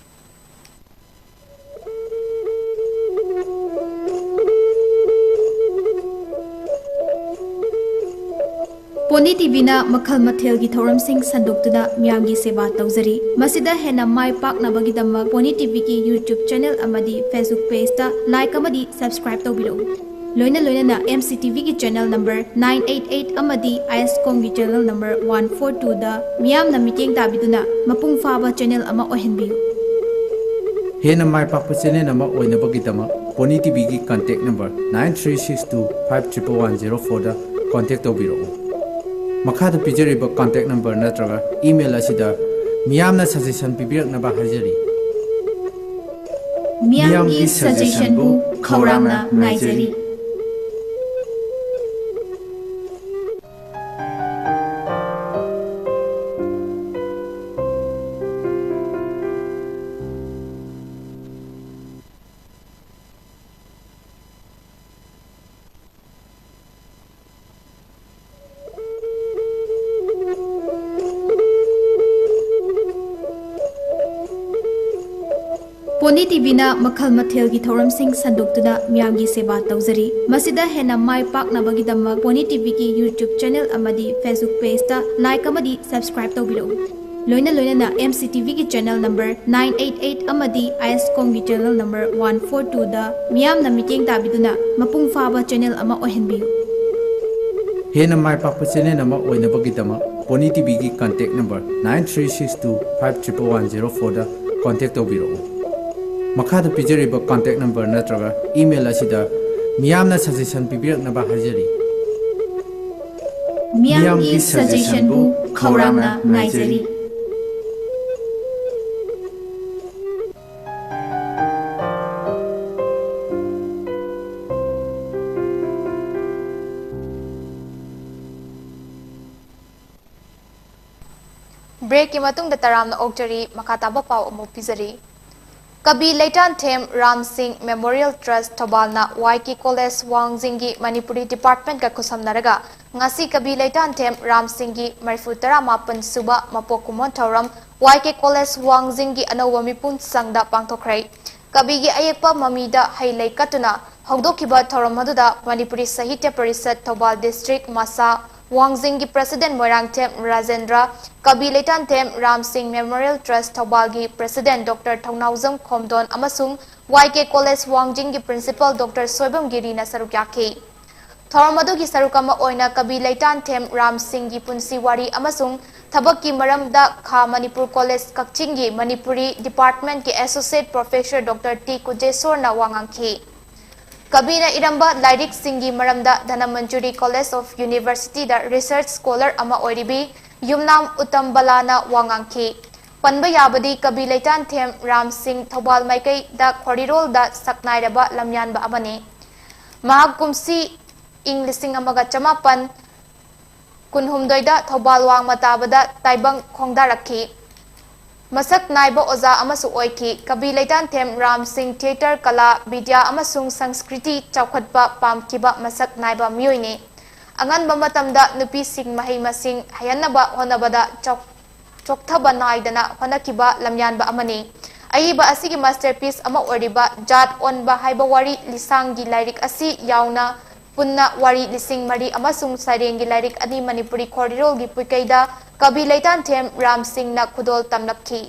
ꯄꯣꯅꯤ ꯇꯤꯚꯤꯅ ꯃꯈꯜ ꯃꯊꯦꯜꯒꯤ ꯊꯧꯔꯝꯁꯤꯡ ꯁꯟꯗꯣꯛꯇꯨꯅ ꯃꯤꯌꯥꯝꯒꯤ ꯁꯦꯕꯥ ꯇꯧꯖꯔꯤ꯫ ꯃꯁꯤꯗ ꯍꯦꯟꯅ ꯃꯥꯏ ꯄꯥꯛꯅꯕꯒꯤꯗꯃꯛ ꯄꯣꯅꯤ ꯇꯤꯚꯤꯒꯤ YouTube channel ꯑꯃꯗꯤ Facebook page ꯇ like ꯑꯃꯗꯤ subscribe ꯇꯧꯕꯤꯔꯛꯎ꯫ ꯂꯣꯏꯅ ꯂꯣꯏꯅꯅ ꯑꯦꯝ ꯁꯤ ꯇꯤ ꯚꯤꯒꯤ channel number nine eight eight ꯑꯃꯗꯤ ꯑꯥꯏ ꯑꯦꯁ ꯀꯣꯝꯒꯤ channel number one four two ꯗ ꯃꯤꯌꯥꯝꯅ ꯃꯤꯠꯌꯦꯡ ꯇꯥꯕꯤꯗꯨꯅ ꯃꯄꯨꯡ ꯐꯥꯕ channel ꯑꯃ ꯑꯣꯏꯍꯟꯕꯤꯌꯨ꯫ ꯍꯦꯟꯅ ꯃꯥꯏ ꯄꯥꯛꯄ channel ꯑꯃ ꯑꯣꯏꯅꯕꯒꯤꯗꯃꯛ pony ꯇꯤꯚꯤꯒꯤ contact number nine three six two five triple one zero four ꯗ contact ꯇꯧꯕꯤꯔꯛꯎ꯫ ꯃꯈꯥꯗ ꯄꯤꯖꯔꯤꯕ contact number ꯅꯠꯇ꯭ꯔꯒ email ꯑꯁꯤꯗ ꯃꯤꯌꯥꯝꯅ suggestion ꯄꯤꯕꯤꯔꯛꯅꯕ ꯍꯥꯏꯖꯔꯤ꯫ ꯃꯤꯌꯥꯝꯒꯤ suggestionꯕꯨ ꯈꯧꯔꯥꯡꯅ ꯉꯥꯏꯖꯔꯤ꯫ Pony TVꯅ ꯃꯈꯜ ꯃꯊꯦꯜꯒꯤ ꯊꯧꯔꯝꯁꯤꯡ ꯁꯟꯗꯣꯛꯇꯨꯅ ꯃꯤꯌꯥꯝꯒꯤ ꯁꯦꯕꯥ ꯇꯧꯖꯔꯤ꯫ ꯃꯁꯤꯗ ꯍꯦꯟꯅ ꯃꯥꯏ ꯄꯥꯛꯅꯕꯒꯤꯗꯃꯛ Pony TVꯒꯤ YouTube channel ꯑꯃꯗꯤ Facebook pageꯇ like ꯑꯃꯗꯤ subscribe ꯇꯧꯕꯤꯔꯛꯎ꯫ ꯂꯣꯏꯅ ꯂꯣꯏꯅꯅ MCTVꯒꯤ channel number nine eight eight ꯑꯃꯗꯤ ISCOMꯒꯤ channel number one four twoꯗ ꯃꯤꯌꯥꯝꯅ ꯃꯤꯠꯌꯦꯡ ꯇꯥꯕꯤꯗꯨꯅ ꯃꯄꯨꯡ ꯐꯥꯕ channel ꯑꯃ ꯑꯣꯏꯍꯟꯕꯤꯌꯨ꯫ ꯍꯦꯟꯅ ꯃꯥꯏ ꯄꯥꯛꯄ channel ꯑꯃ ꯑꯣꯏꯅꯕꯒꯤꯗꯃꯛ Pony TVꯒꯤ contact number nine three six two five triple one zero fourꯗ contact ꯇꯧꯕꯤꯔꯛꯎ꯫ ꯃꯈꯥꯗ ꯄꯤꯖꯔꯤꯕ contact number ꯅꯠꯇ꯭ꯔꯒ email ꯑꯁꯤꯗ ꯃꯤꯌꯥꯝꯅ suggestion ꯄꯤꯕꯤꯔꯛꯅꯕ ꯍꯥꯏꯖꯔꯤ꯫ ꯃꯤꯌꯥꯝꯒꯤ suggestionꯕꯨ ꯈꯧꯔꯥꯡꯅ ꯉꯥꯏꯖꯔꯤ꯫ Breakꯀꯤ ꯃꯇꯨꯡꯗ ꯇꯔꯥꯝꯅ ꯑꯣꯛꯆꯔꯤ꯫ ꯃꯈꯥ ꯇꯥꯕ ꯄꯥꯎ ꯑꯃꯨꯛ ꯄꯤꯖꯔꯤ꯫ ꯀꯕꯤ ꯂꯩꯇꯥꯟꯊꯦꯝ ꯔꯥꯝ ꯁꯤꯡ Memorial Trust ꯊꯧꯕꯥꯜꯅ YK College ꯋꯥꯡꯖꯤꯡꯒꯤ Manipuri departmentꯀ ꯈꯨꯠꯁꯝꯅꯔꯒ ꯉꯁꯤ ꯀꯕꯤ ꯂꯩꯇꯥꯟꯊꯦꯝ ꯔꯥꯝ ꯁꯤꯡꯒꯤ ꯃꯔꯤꯐꯨ ꯇꯔꯥꯃꯥꯄꯟ ꯁꯨꯕ ꯃꯄꯣꯛ ꯀꯨꯝꯑꯣꯟ ꯊꯧꯔꯝ YK College ꯋꯥꯡꯖꯤꯡꯒꯤ ꯑꯅꯧꯕ ꯃꯤꯄꯨꯝ ꯁꯪꯗ ꯄꯥꯡꯊꯣꯛꯈ꯭ꯔꯦ꯫ ꯀꯕꯤꯒꯤ ꯑꯌꯦꯛꯄ ꯃꯃꯤꯗ ꯍꯩ ꯂꯩ ꯀꯠꯇꯨꯅ ꯍꯧꯗꯣꯛꯈꯤꯕ ꯊꯧꯔꯝ ꯑꯗꯨꯗ ꯃꯅꯤꯄꯨꯔꯤ ꯁꯥꯍꯤꯇ꯭ꯌ ꯄꯔꯤꯁꯠ ꯊꯧꯕꯥꯜ district ꯃꯁꯥ ꯋꯥꯡꯖꯤꯡꯒꯤ president ꯃꯣꯏꯔꯥꯡꯊꯦꯝ ꯔꯥꯖꯦꯟꯗ꯭ꯔ, ꯀꯕꯤ ꯂꯩꯇꯥꯟꯊꯦꯝ ꯔꯥꯝ ꯁꯤꯡ Memorial Trust ꯊꯧꯕꯥꯜꯒꯤ president Doctor ꯊꯧꯅꯥꯎꯖꯝ ꯈꯣꯝꯗꯣꯟ ꯑꯃꯁꯨꯡ YK College ꯋꯥꯡꯖꯤꯡꯒꯤ principal Doctor Soibam ꯒꯤꯔꯤꯅ ꯁꯔꯨꯛ ꯌꯥꯈꯤ꯫ ꯊꯧꯔꯝ ꯑꯗꯨꯒꯤ ꯁꯔꯨꯛ ꯑꯃ ꯑꯣꯏꯅ ꯀꯕꯤ ꯂꯩꯇꯥꯟꯊꯦꯝ ꯔꯥꯝ ꯁꯤꯡꯒꯤ ꯄꯨꯟꯁꯤ ꯋꯥꯔꯤ ꯑꯃꯁꯨꯡ ꯊꯕꯛꯀꯤ ꯃꯔꯝꯗ ꯈꯥ ꯃꯅꯤꯄꯨꯔ College ꯀꯛꯆꯤꯡꯒꯤ ꯃꯅꯤꯄꯨꯔꯤ departmentꯀꯤ associate professor Doctor ꯇꯤ ꯀꯨꯖꯦꯁꯣꯔꯅ ꯋꯥ ꯉꯥꯡꯈꯤ꯫ ꯀꯕꯤꯅ ꯏꯔꯝꯕ ꯂꯥꯏꯔꯤꯛꯁꯤꯡꯒꯤ ꯃꯔꯝꯗ Dhanamanjuri College of Universityꯗ research scholar ꯑꯃ ꯑꯣꯏꯔꯤꯕꯤ ꯌꯨꯝꯅꯥꯝ ꯎꯠꯇꯝ ꯕꯂꯥꯅ ꯋꯥ ꯉꯥꯡꯈꯤ꯫ ꯄꯟꯕ ꯌꯥꯕꯗꯤ ꯀꯕꯤ ꯂꯩꯇꯥꯟꯊꯦꯝ ꯔꯥꯝ ꯁꯤꯡ ꯊꯧꯕꯥꯜ ꯃꯥꯏꯀꯩꯗ ꯈꯣꯔꯤꯔꯣꯜꯗ ꯁꯛꯅꯥꯏꯔꯕ ꯂꯝꯌꯥꯟꯕ ꯑꯃꯅꯤ꯫ ꯃꯍꯥꯛ ꯀꯨꯝꯁꯤ ꯏꯪ ꯂꯤꯁꯤꯡ ꯑꯃꯒ ꯆꯃꯥꯄꯟ ꯀꯨꯟꯍꯨꯝꯗꯣꯏꯗ ꯊꯧꯕꯥꯜ ꯋꯥꯡꯃ ꯇꯥꯕꯗ ꯇꯥꯏꯕꯪ ꯈꯣꯡꯗꯥꯔꯛꯈꯤ꯫ ꯃꯁꯛ ꯅꯥꯏꯕ ꯑꯣꯖꯥ ꯑꯃꯁꯨ ꯑꯣꯏꯈꯤ꯫ ꯀꯕꯤ ꯂꯩꯇꯥꯟꯊꯦꯝ ꯔꯥꯝ ꯁꯤꯡ theatre, ꯀꯂꯥ, ꯕꯤꯗ꯭ꯌꯥ ꯑꯃꯁꯨꯡ ꯁꯪꯁꯀ꯭ꯔꯤꯇꯤ ꯆꯥꯎꯈꯠꯄ ꯄꯥꯝꯈꯤꯕ ꯃꯁꯛ ꯅꯥꯏꯕ ꯃꯤꯑꯣꯏꯅꯤ꯫ ꯑꯉꯟꯕ ꯃꯇꯝꯗ ꯅꯨꯄꯤꯁꯤꯡ ꯃꯍꯩ ꯃꯁꯤꯡ ꯍꯩꯍꯟꯅꯕ ꯍꯣꯠꯅꯕꯗ ꯆꯥꯎ-, ꯆꯣꯛꯊꯕ ꯅꯥꯏꯗꯅ ꯍꯣꯠꯅꯈꯤꯕ ꯂꯝꯌꯥꯟꯕ ꯑꯃꯅꯤ꯫ ꯑꯏꯕ ꯑꯁꯤꯒꯤ masterpiece ꯑꯃ ꯑꯣꯏꯔꯤꯕ ꯖꯥꯠ ꯑꯣꯟꯕ ꯍꯥꯏꯕ ꯋꯥꯔꯤ ꯂꯤꯁꯥꯡꯒꯤ ꯂꯥꯏꯔꯤꯛ ꯑꯁꯤ ꯌꯥꯎꯅ ꯄꯨꯟꯅ ꯋꯥꯔꯤ ꯂꯤꯁꯤꯡ ꯃꯔꯤ ꯑꯃꯁꯨꯡ ꯁꯩꯔꯦꯡꯒꯤ ꯂꯥꯏꯔꯤꯛ ꯑꯅꯤ ꯃꯅꯤꯄꯨꯔꯤ ꯈꯣꯔꯤꯔꯣꯜꯒꯤ ꯄꯨꯏꯀꯩꯗ ꯀꯕꯤ ꯂꯩꯇꯥꯟꯊꯦꯝ ꯔꯥꯝ ꯁꯤꯡꯅ ꯈꯨꯗꯣꯜ ꯇꯝꯂꯛꯈꯤ꯫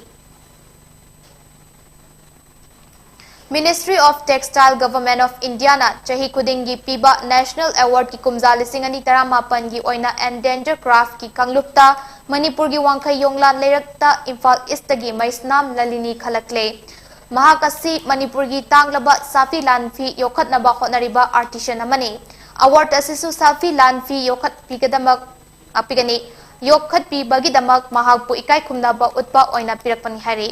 Ministry of Textile, Government of Indiaꯅ ꯆꯍꯤ ꯈꯨꯗꯤꯡꯒꯤ ꯄꯤꯕ National Awardꯀꯤ ꯀꯨꯝꯖꯥ ꯂꯤꯁꯤꯡ ꯑꯅꯤ ꯇꯔꯥꯃꯥꯄꯟꯒꯤ ꯑꯣꯏꯅ Endangered Craftꯀꯤ ꯀꯥꯡꯂꯨꯞꯇ ꯃꯅꯤꯄꯨꯔꯒꯤ ꯋꯥꯡꯈꯩ ꯌꯣꯡꯂꯥꯟ ꯂꯩꯔꯛꯇ ꯏꯝꯐꯥꯜ Eastꯇꯒꯤ ꯃꯩꯁꯅꯥꯝ ꯂꯂꯤꯅꯤ ꯈꯜꯂꯛꯂꯦ꯫ ꯃꯍꯥꯛ ꯑꯁꯤ ꯃꯅꯤꯄꯨꯔꯒꯤ ꯇꯥꯡꯂꯕ ꯁꯥꯐꯤ ꯂꯥꯟꯐꯤ ꯌꯣꯛꯈꯠꯅꯕ ꯍꯣꯠꯅꯔꯤꯕ artisan ꯑꯃꯅꯤ꯫ Award ꯑꯁꯤꯁꯨ ꯁꯥꯐꯤ ꯂꯥꯟꯐꯤ ꯌꯣꯛꯈꯠꯄꯤꯒꯗꯃꯛ, ꯄꯤꯒꯅꯤ꯫ ꯌꯣꯛꯈꯠꯄꯤꯕꯒꯤꯗꯃꯛ ꯃꯍꯥꯛꯄꯨ ꯏꯀꯥꯏ ꯈꯨꯝꯅꯕ ꯎꯠꯄ ꯑꯣꯏꯅ ꯄꯤꯔꯛꯄꯅꯤ ꯍꯥꯏꯔꯤ꯫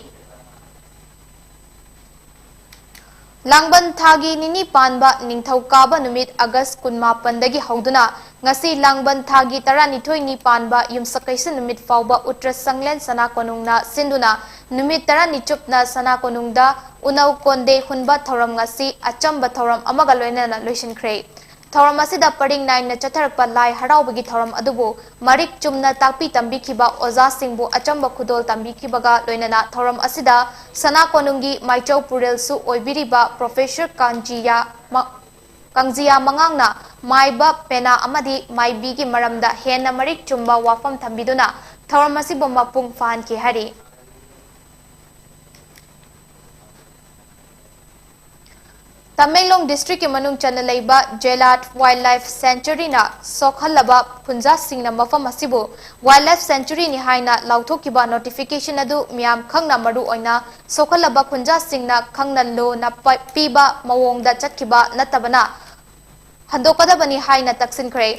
ꯂꯥꯡꯕꯟ ꯊꯥꯒꯤ ꯅꯤꯅꯤ ꯄꯥꯟꯕ ꯅꯤꯡꯊꯧꯀꯥꯕ ꯅꯨꯃꯤꯠ ꯑꯥꯒꯁ ꯀꯨꯟꯃꯥꯄꯟꯗꯒꯤ ꯍꯧꯗꯨꯅ ꯉꯁꯤ ꯂꯥꯡꯕꯟ ꯊꯥꯒꯤ ꯇꯔꯥꯅꯤꯊꯣꯏꯅꯤ ꯄꯥꯟꯕ ꯌꯨꯝꯁꯀꯩꯁ ꯅꯨꯃꯤꯠ ꯐꯥꯎꯕ ꯎꯇ꯭ꯔ ꯁꯪꯂꯦꯟ ꯁꯅꯥ ꯀꯣꯅꯨꯡꯅ ꯁꯤꯟꯗꯨꯅ ꯅꯨꯃꯤꯠ ꯇꯔꯥꯅꯤ ꯆꯨꯞꯅ ꯁꯅꯥ ꯀꯣꯅꯨꯡꯗ ꯎꯅꯧ ꯀꯣꯟꯗꯦ ꯍꯨꯟꯕ ꯊꯧꯔꯝ ꯉꯁꯤ ꯑꯆꯝꯕ ꯊꯧꯔꯝ ꯑꯃꯒ ꯂꯣꯏꯅꯅ ꯂꯣꯏꯁꯤꯟꯈ꯭ꯔꯦ꯫ ꯊꯧꯔꯝ ꯑꯁꯤꯗ ꯄꯔꯤꯡ ꯅꯥꯏꯅ ꯆꯠꯊꯔꯛꯄ ꯂꯥꯏ ꯍꯔꯥꯎꯕꯒꯤ ꯊꯧꯔꯝ ꯑꯗꯨꯕꯨ ꯃꯔꯤꯛ ꯆꯨꯝꯅ ꯇꯥꯛꯄꯤ ꯇꯝꯕꯤꯈꯤꯕ ꯑꯣꯖꯥꯁꯤꯡꯕꯨ ꯑꯆꯝꯕ ꯈꯨꯗꯣꯜ ꯇꯝꯕꯤꯈꯤꯕꯒ ꯂꯣꯏꯅꯅ ꯊꯧꯔꯝ ꯑꯁꯤꯗ ꯁꯅꯥ ꯀꯣꯅꯨꯡꯒꯤ ꯃꯥꯏꯆꯧ ꯄꯨꯔꯦꯜꯁꯨ ꯑꯣꯏꯕꯤꯔꯤꯕ Professor ꯀꯥꯟꯖꯤꯌꯥ ꯃ-, ꯀꯥꯡꯖꯤꯌꯥ ꯃꯉꯥꯡꯅ ꯃꯥꯏꯕ ꯄꯦꯅꯥ ꯑꯃꯗꯤ ꯃꯥꯏꯕꯤꯒꯤ ꯃꯔꯝꯗ ꯍꯦꯟꯅ ꯃꯔꯤꯛ ꯆꯨꯝꯕ ꯋꯥꯐꯝ ꯊꯝꯕꯤꯗꯨꯅ ꯊꯧꯔꯝ ꯑꯁꯤꯕꯨ ꯃꯄꯨꯡ ꯐꯥꯍꯟꯈꯤ ꯍꯥꯏꯔꯤ꯫ ꯇꯃꯦꯡꯂꯣꯡ districtꯀꯤ ꯃꯅꯨꯡ ꯆꯟꯅ ꯂꯩꯕ ꯖꯦꯂꯥꯠ Wildlife Sanctuaryꯅ ꯁꯣꯛꯍꯜꯂꯕ ꯈꯨꯟꯖꯥꯁꯤꯡꯅ ꯃꯐꯝ ꯑꯁꯤꯕꯨ Wildlife Sanctuaryꯅꯤ ꯍꯥꯏꯅ ꯂꯥꯎꯊꯣꯛꯈꯤꯕ notification ꯑꯗꯨ ꯃꯤꯌꯥꯝ ꯈꯪꯅ ꯃꯔꯨ ꯑꯣꯏꯅ ꯁꯣꯛꯍꯜꯂꯕ ꯈꯨꯟꯖꯥꯁꯤꯡꯅ ꯈꯪꯅ ꯂꯨꯅ ꯄ-, ꯄꯤꯕ ꯃꯑꯣꯡꯗ ꯆꯠꯈꯤꯕ ꯅꯠꯇꯕꯅ ꯍꯟꯗꯣꯛꯀꯗꯕꯅꯤ ꯍꯥꯏꯅ ꯇꯛꯁꯤꯟꯈ꯭ꯔꯦ꯫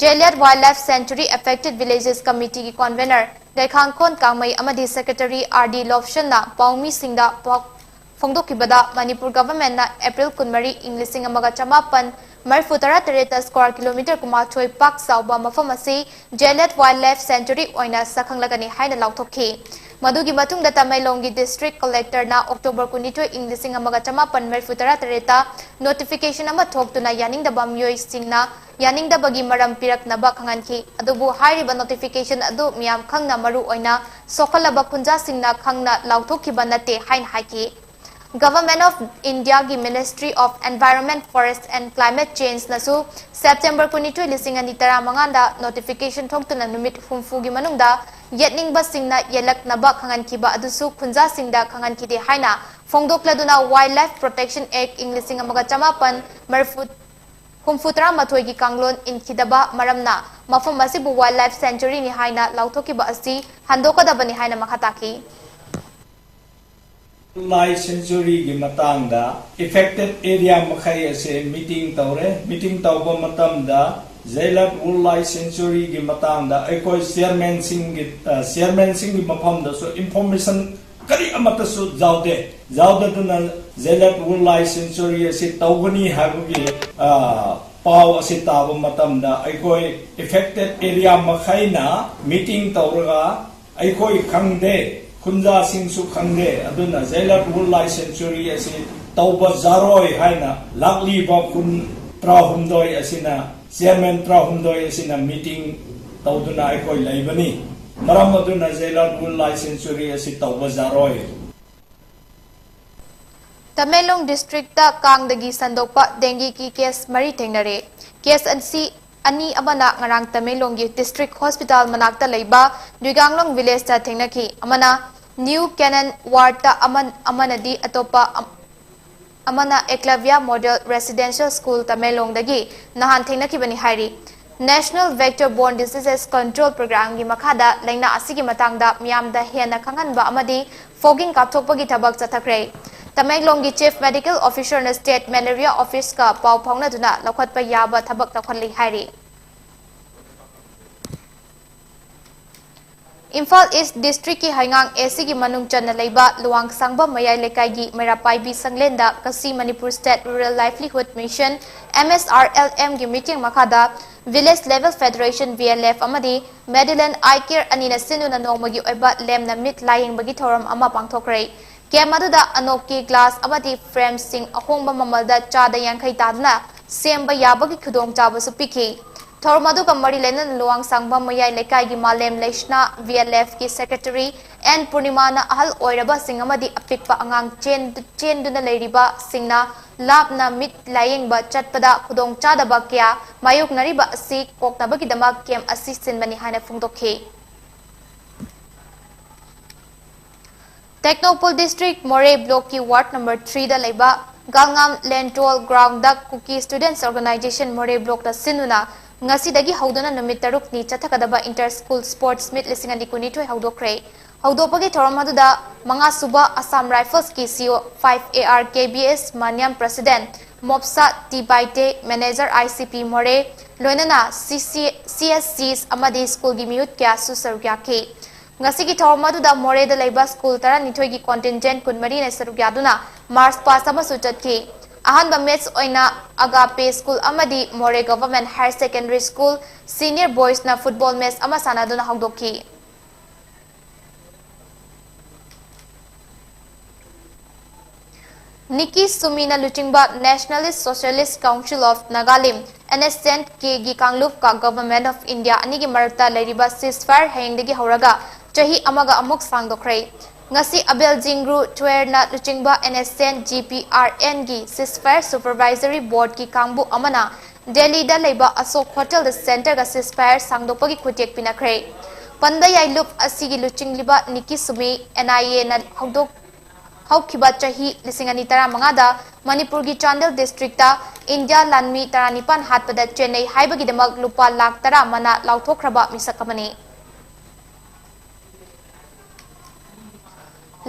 ꯖꯦꯂꯤꯌꯠ Wildlife Sanctuary Affected Villages Committeeꯒꯤ convener ꯂꯩꯈꯥꯡꯈꯣꯟ ꯀꯥꯡꯃꯩ ꯑꯃꯗꯤ secretary ꯑꯥꯔ ꯗꯤ ꯂꯣꯞꯁꯟꯅ ꯄꯥꯎꯃꯤꯁꯤꯡꯗ ꯄꯥꯎ ꯐꯣꯡꯗꯣꯛꯈꯤꯕꯗ, ꯃꯅꯤꯄꯨꯔ governmentꯅ April ꯀꯨꯟꯃꯔꯤ, ꯏꯪ ꯂꯤꯁꯤꯡ ꯑꯃꯒ ꯆꯃꯥꯄꯟ ꯃꯔꯤꯐꯨ ꯇꯔꯥ ꯇꯔꯦꯠꯇ square kilometre ꯀꯨꯟꯃꯥꯊꯣꯏ ꯄꯥꯛ ꯆꯥꯎꯕ ꯃꯐꯝ ꯑꯁꯤ ꯖꯦꯂꯤꯌꯠ Wildlife Sanctuary ꯑꯣꯏꯅ ꯁꯛꯈꯪꯂꯒꯅꯤ ꯍꯥꯏꯅ ꯂꯥꯎꯊꯣꯛꯈꯤ꯫ ꯃꯗꯨꯒꯤ ꯃꯇꯨꯡꯗ ꯇꯃꯦꯡꯂꯣꯡꯒꯤ district collectorꯅ October ꯀꯨꯟꯅꯤꯊꯣꯏ, ꯏꯪ ꯂꯤꯁꯤꯡ ꯑꯃꯒ ꯆꯃꯥꯄꯟ ꯃꯔꯤꯐꯨ ꯇꯔꯥ ꯇꯔꯦꯠꯇ notification ꯑꯃ ꯊꯣꯛꯇꯨꯅ ꯌꯥꯅꯤꯡꯗꯕ ꯃꯤꯑꯣꯏꯁꯤꯡꯅ ꯌꯥꯅꯤꯡꯗꯕꯒꯤ ꯃꯔꯝ ꯄꯤꯔꯛꯅꯕ ꯈꯪꯍꯟꯈꯤ꯫ ꯑꯗꯨꯕꯨ ꯍꯥꯏꯔꯤꯕ notification ꯑꯗꯨ ꯃꯤꯌꯥꯝ ꯈꯪꯅ ꯃꯔꯨ ꯑꯣꯏꯅ ꯁꯣꯛꯍꯜꯂꯕ ꯈꯨꯟꯖꯥꯁꯤꯡꯅ ꯈꯪꯅ ꯂꯥꯎꯊꯣꯛꯈꯤꯕ ꯅꯠꯇꯦ ꯍꯥꯏꯅ ꯍꯥꯏꯈꯤ꯫ Government of Indiaꯒꯤ Ministry of Environment, Forest and Climate Changeꯅꯁꯨ September ꯀꯨꯟꯅꯤꯊꯣꯏ, ꯂꯤꯁꯤꯡ ꯑꯅꯤ ꯇꯔꯥꯃꯉꯥꯗ notification ꯊꯣꯛꯇꯨꯅ ꯅꯨꯃꯤꯠ ꯍꯨꯝꯐꯨꯒꯤ ꯃꯅꯨꯡꯗ ꯌꯦꯠꯅꯤꯡꯕꯁꯤꯡꯅ ꯌꯦꯜꯂꯛꯅꯕ ꯈꯪꯍꯟꯈꯤꯕ ꯑꯗꯨꯁꯨ ꯈꯨꯟꯖꯥꯁꯤꯡꯗ ꯈꯪꯍꯟꯈꯤꯗꯦ ꯍꯥꯏꯅ ꯐꯣꯡꯗꯣꯛꯂꯗꯨꯅ Wildlife Protection Act ꯏꯪ ꯂꯤꯁꯤꯡ ꯑꯃꯒ ꯆꯃꯥꯄꯟ ꯃꯔꯤꯐꯨ, ꯍꯨꯝꯐꯨꯇꯔꯥ ꯃꯥꯊꯣꯏꯒꯤ ꯀꯥꯡꯂꯣꯟ ꯏꯟꯈꯤꯗꯕ ꯃꯔꯝꯅ ꯃꯐꯝ ꯑꯁꯤꯕꯨ Wildlife Sanctuaryꯅꯤ ꯍꯥꯏꯅ ꯂꯥꯎꯊꯣꯛꯈꯤꯕ ꯑꯁꯤ ꯍꯟꯗꯣꯛꯀꯗꯕꯅꯤ ꯍꯥꯏꯅ ꯃꯈꯥ ꯇꯥꯈꯤ꯫ Wildlife Sanctuaryꯒꯤ ꯃꯇꯥꯡꯗ affected area ꯃꯈꯩ ꯑꯁꯤ meeting ꯇꯧꯔꯦ꯫ Meeting ꯇꯧꯕ ꯃꯇꯝꯗ ꯖꯦꯂꯤꯌꯠ Wildlife Sanctuaryꯒꯤ ꯃꯇꯥꯡꯗ ꯑꯩꯈꯣꯏ chairmanꯁꯤꯡꯒꯤ, ꯑ, chairmanꯁꯤꯡꯒꯤ ꯃꯐꯝꯗꯁꯨ information ꯀꯔꯤ ꯑꯃꯠꯇꯁꯨ ꯌꯥꯎꯗꯦ꯫ ꯌꯥꯎꯗꯗꯨꯅ ꯖꯦꯂꯤꯌꯠ Wildlife Sanctuary ꯑꯁꯤ ꯇꯧꯒꯅꯤ ꯍꯥꯏꯕꯒꯤ, ꯑ, ꯄꯥꯎ ꯑꯁꯤ ꯇꯥꯕ ꯃꯇꯝꯗ ꯑꯩꯈꯣꯏ affected area ꯃꯈꯩꯅ meeting ꯇꯧꯔꯒ ꯑꯩꯈꯣꯏ ꯈꯪꯗꯦ, ꯈꯨꯟꯖꯥꯁꯤꯡꯁꯨ ꯈꯪꯗꯦ, ꯑꯗꯨꯅ ꯖꯦꯂꯤꯌꯠ Wildlife Sanctuary ꯑꯁꯤ ꯇꯧꯕ ꯌꯥꯔꯣꯏ ꯍꯥꯏꯅ ꯂꯥꯛꯂꯤꯕ ꯈꯨꯟ ꯇꯔꯥꯍꯨꯝꯗꯣꯏ ꯑꯁꯤꯅ, chairman ꯇꯔꯥꯍꯨꯝꯗꯣꯏ ꯑꯁꯤꯅ meeting ꯇꯧꯗꯨꯅ ꯑꯩꯈꯣꯏ ꯂꯩꯕꯅꯤ꯫ ꯃꯔꯝ ꯑꯗꯨꯅ ꯖꯦꯂꯤꯌꯠ Wildlife Sanctuary ꯑꯁꯤ ꯇꯧꯕ ꯌꯥꯔꯣꯏ꯫ ꯇꯃꯦꯡꯂꯣꯡ districtꯇ ꯀꯥꯡꯗꯒꯤ ꯁꯟꯗꯣꯛꯄ dengueꯒꯤ case ꯃꯔꯤ ꯊꯦꯡꯅꯔꯦ꯫ Case ꯑꯁꯤ ꯑꯅꯤ ꯑꯃꯅ ꯉꯔꯥꯡ ꯇꯃꯦꯡꯂꯣꯡꯒꯤ district hospital ꯃꯅꯥꯛꯇ ꯂꯩꯕ ꯗꯨꯏꯒꯥꯡꯂꯣꯡ villageꯇ ꯊꯦꯡꯅꯈꯤ꯫ ꯑꯃꯅ New Canaan wardꯇ, ꯑꯃ-, ꯑꯃꯅꯗꯤ ꯑꯇꯣꯞꯄ ꯑꯝ-, ꯑꯃꯅ Eklavya Model Residential School ꯇꯃꯦꯡꯂꯣꯡꯗꯒꯤ ꯅꯍꯥꯟ ꯊꯦꯡꯅꯈꯤꯕꯅꯤ ꯍꯥꯏꯔꯤ꯫ National Vector Borne Diseases Control Programꯒꯤ ꯃꯈꯥꯗ ꯂꯥꯏꯅꯥ ꯑꯁꯤꯒꯤ ꯃꯇꯥꯡꯗ ꯃꯤꯌꯥꯝꯗ ꯍꯦꯟꯅ ꯈꯪꯍꯟꯕ ꯑꯃꯗꯤ fogging ꯀꯥꯞꯊꯣꯛꯄꯒꯤ ꯊꯕꯛ ꯆꯠꯊꯈ꯭ꯔꯦ꯫ ꯇꯃꯦꯡꯂꯣꯡꯒꯤ Chief Medical Officerꯅ State Malaria Officeꯀ ꯄꯥꯎ ꯐꯥꯎꯅꯗꯨꯅ ꯂꯧꯈꯠꯄ ꯌꯥꯕ ꯊꯕꯛ ꯇꯧꯈꯠꯂꯤ ꯍꯥꯏꯔꯤ꯫ ꯏꯝꯐꯥꯜ East Districtꯀꯤ ꯍꯩꯉꯥꯡ ACꯒꯤ ꯃꯅꯨꯡ ꯆꯟꯅ ꯂꯩꯕ ꯂꯨꯋꯥꯡꯁꯥꯡꯕꯝ ꯃꯌꯥꯏ ꯂꯩꯀꯥꯏꯒꯤ ꯃꯩꯔꯥ ꯄꯥꯏꯕꯤ ꯁꯪꯂꯦꯟꯗ ꯉꯁꯤ Manipur State Rural Livelihood Mission, MSRLMꯒꯤ ꯃꯤꯠꯌꯦꯡ ꯃꯈꯥꯗ Village Level Federation, VLF, ꯑꯃꯗꯤ Madeline Eye Care ꯑꯅꯤꯅ ꯁꯤꯟꯗꯨꯅ ꯅꯣꯡꯃꯒꯤ ꯑꯣꯏꯕ ꯂꯦꯝꯅ ꯃꯤꯠ ꯂꯥꯌꯦꯡꯕꯒꯤ ꯊꯧꯔꯝ ꯑꯃ ꯄꯥꯡꯊꯣꯛꯈ꯭ꯔꯦ꯫ Camp ꯑꯗꯨꯗ ꯑꯅꯣꯛꯀꯤ glass ꯑꯃꯗꯤ frameꯁꯤꯡ ꯑꯍꯣꯡꯕ ꯃꯃꯜꯗ ꯆꯥꯗ ꯌꯥꯡꯈꯩ ꯇꯥꯗꯨꯅ ꯁꯦꯝꯕ ꯌꯥꯕꯒꯤ ꯈꯨꯗꯣꯡꯆꯥꯕꯁꯨ ꯄꯤꯈꯤ꯫ ꯊꯧꯔꯝ ꯑꯗꯨꯒ ꯃꯔꯤ ꯂꯩꯅꯅ ꯂꯨꯋꯥꯡꯁꯥꯡꯕꯝ ꯃꯌꯥꯏ ꯂꯩꯀꯥꯏꯒꯤ ꯃꯥꯂꯦꯝ ꯂꯩꯁꯅꯥ, VLFꯀꯤ Secretary N ꯄꯨꯔꯅꯤꯃꯥꯅ ꯑꯍꯜ ꯑꯣꯏꯔꯕꯁꯤꯡ ꯑꯃꯗꯤ ꯑꯄꯤꯛꯄ ꯑꯉꯥꯡ ꯆꯦꯟ-, ꯆꯦꯟꯗꯨꯅ ꯂꯩꯔꯤꯕꯁꯤꯡꯅ ꯂꯥꯞꯅ ꯃꯤꯠ ꯂꯥꯌꯦꯡꯕ ꯆꯠꯄꯗ ꯈꯨꯗꯣꯡꯆꯥꯗꯕ ꯀꯌꯥ ꯃꯥꯌꯣꯛꯅꯔꯤꯕ ꯑꯁꯤ ꯀꯣꯛꯅꯕꯒꯤꯗꯃꯛ camp ꯑꯁꯤ ꯁꯤꯟꯕꯅꯤ ꯍꯥꯏꯅ ꯐꯣꯡꯗꯣꯛꯈꯤ꯫ ꯇꯦꯡꯅꯧꯄꯜ District ꯃꯣꯔꯦ Blockꯀꯤ Ward number threeꯗ ꯂꯩꯕ ꯒꯥꯜꯉꯥꯝ ꯂꯦꯟꯇꯣꯜ groundꯗ Kuki Students Organisation ꯃꯣꯔꯦ Blockꯅ ꯁꯤꯟꯗꯨꯅ ꯉꯁꯤꯗꯒꯤ ꯍꯧꯗꯨꯅ ꯅꯨꯃꯤꯠ ꯇꯔꯨꯛꯅꯤ ꯆꯠꯊꯒꯗꯕ Inter School Sports Meet ꯂꯤꯁꯤꯡ ꯑꯅꯤ ꯀꯨꯟꯅꯤꯊꯣꯏ ꯍꯧꯗꯣꯛꯈ꯭ꯔꯦ꯫ ꯍꯧꯗꯣꯛꯄꯒꯤ ꯊꯧꯔꯝ ꯑꯗꯨꯗ ꯃꯉꯥꯁꯨꯕ Assam Riflesꯀꯤ CO five AR KBS Maniyam, President Mopsa T Baite, Manager ICP ꯃꯣꯔꯦ, ꯂꯣꯏꯅꯅ CC, CSCs ꯑꯃꯗꯤ schoolꯒꯤ ꯃꯤꯍꯨꯠ ꯀꯌꯥꯁꯨ ꯁꯔꯨꯛ ꯌꯥꯈꯤ꯫ ꯉꯁꯤꯒꯤ ꯊꯧꯔꯝ ꯑꯗꯨꯗ ꯃꯣꯔꯦꯗ ꯂꯩꯕ school ꯇꯔꯥꯅꯤꯊꯣꯏꯒꯤ contingent ꯀꯨꯟꯃꯔꯤꯅ ꯁꯔꯨꯛ ꯌꯥꯗꯨꯅ march past ꯑꯃꯁꯨ ꯆꯠꯈꯤ꯫ ꯑꯍꯥꯟꯕ match ꯑꯣꯏꯅ Agape School ꯑꯃꯗꯤ ꯃꯣꯔꯦ Government Higher Secondary School Senior Boysꯅ football match ꯑꯃ ꯁꯥꯟꯅꯗꯨꯅ ꯍꯧꯗꯣꯛꯈꯤ꯫ ꯅꯤꯀꯤ ꯁꯨꯃꯤꯅ ꯂꯨꯆꯤꯡꯕ Nationalist Socialist Council of Nagalim, NSCN-Kꯒꯤ ꯀꯥꯡꯂꯨꯞꯀ Government of India ꯑꯅꯤꯒꯤ ꯃꯔꯛꯇ ꯂꯩꯔꯤꯕ ceasefire ꯍꯌꯦꯡꯗꯒꯤ ꯍꯧꯔꯒ ꯆꯍꯤ ꯑꯃꯒ ꯑꯃꯨꯛ ꯁꯥꯡꯗꯣꯛꯈ꯭ꯔꯦ꯫ ꯉꯁꯤ ꯑꯕꯦꯜ ꯖꯤꯡꯒ꯭ꯔꯨ ꯊ꯭ꯋꯦꯔꯅ ꯂꯨꯆꯤꯡꯕ NSCN-GPRNꯒꯤ ceasefire supervisory boardꯀꯤ ꯀꯥꯡꯕꯨ ꯑꯃꯅ ꯗꯦꯜꯂꯤꯗ ꯂꯩꯕ ꯑꯁꯣꯛ ꯍꯣꯇꯦꯜꯗ centreꯒ ceasefire ꯁꯥꯡꯗꯣꯛꯄꯒꯤ ꯈꯨꯠꯌꯦꯛ ꯄꯤꯅꯈ꯭ꯔꯦ꯫ ꯄꯟꯕ ꯌꯥꯏ, ꯂꯨꯞ ꯑꯁꯤꯒꯤ ꯂꯨꯆꯤꯡꯂꯤꯕ ꯅꯤꯀꯤ ꯁꯨꯃꯤ NIAꯅ ꯍꯧꯗꯣꯛ-, ꯍꯧꯈꯤꯕ ꯆꯍꯤ ꯂꯤꯁꯤꯡ ꯑꯅꯤ ꯇꯔꯥꯃꯉꯥꯗ ꯃꯅꯤꯄꯨꯔꯒꯤ ꯆꯥꯟꯗꯦꯜ districtꯇ ꯏꯟꯗꯤꯌꯥ ꯂꯥꯟꯃꯤ ꯇꯔꯥꯅꯤꯄꯥꯟ ꯍꯥꯠꯄꯗ ꯆꯦꯟꯅꯩ ꯍꯥꯏꯕꯒꯤꯗꯃꯛ ꯂꯨꯄꯥ ꯂꯥꯈ ꯇꯔꯥ ꯃꯅꯥ ꯂꯥꯎꯊꯣꯛꯈ꯭ꯔꯕ ꯃꯤꯁꯛ ꯑꯃꯅꯤ꯫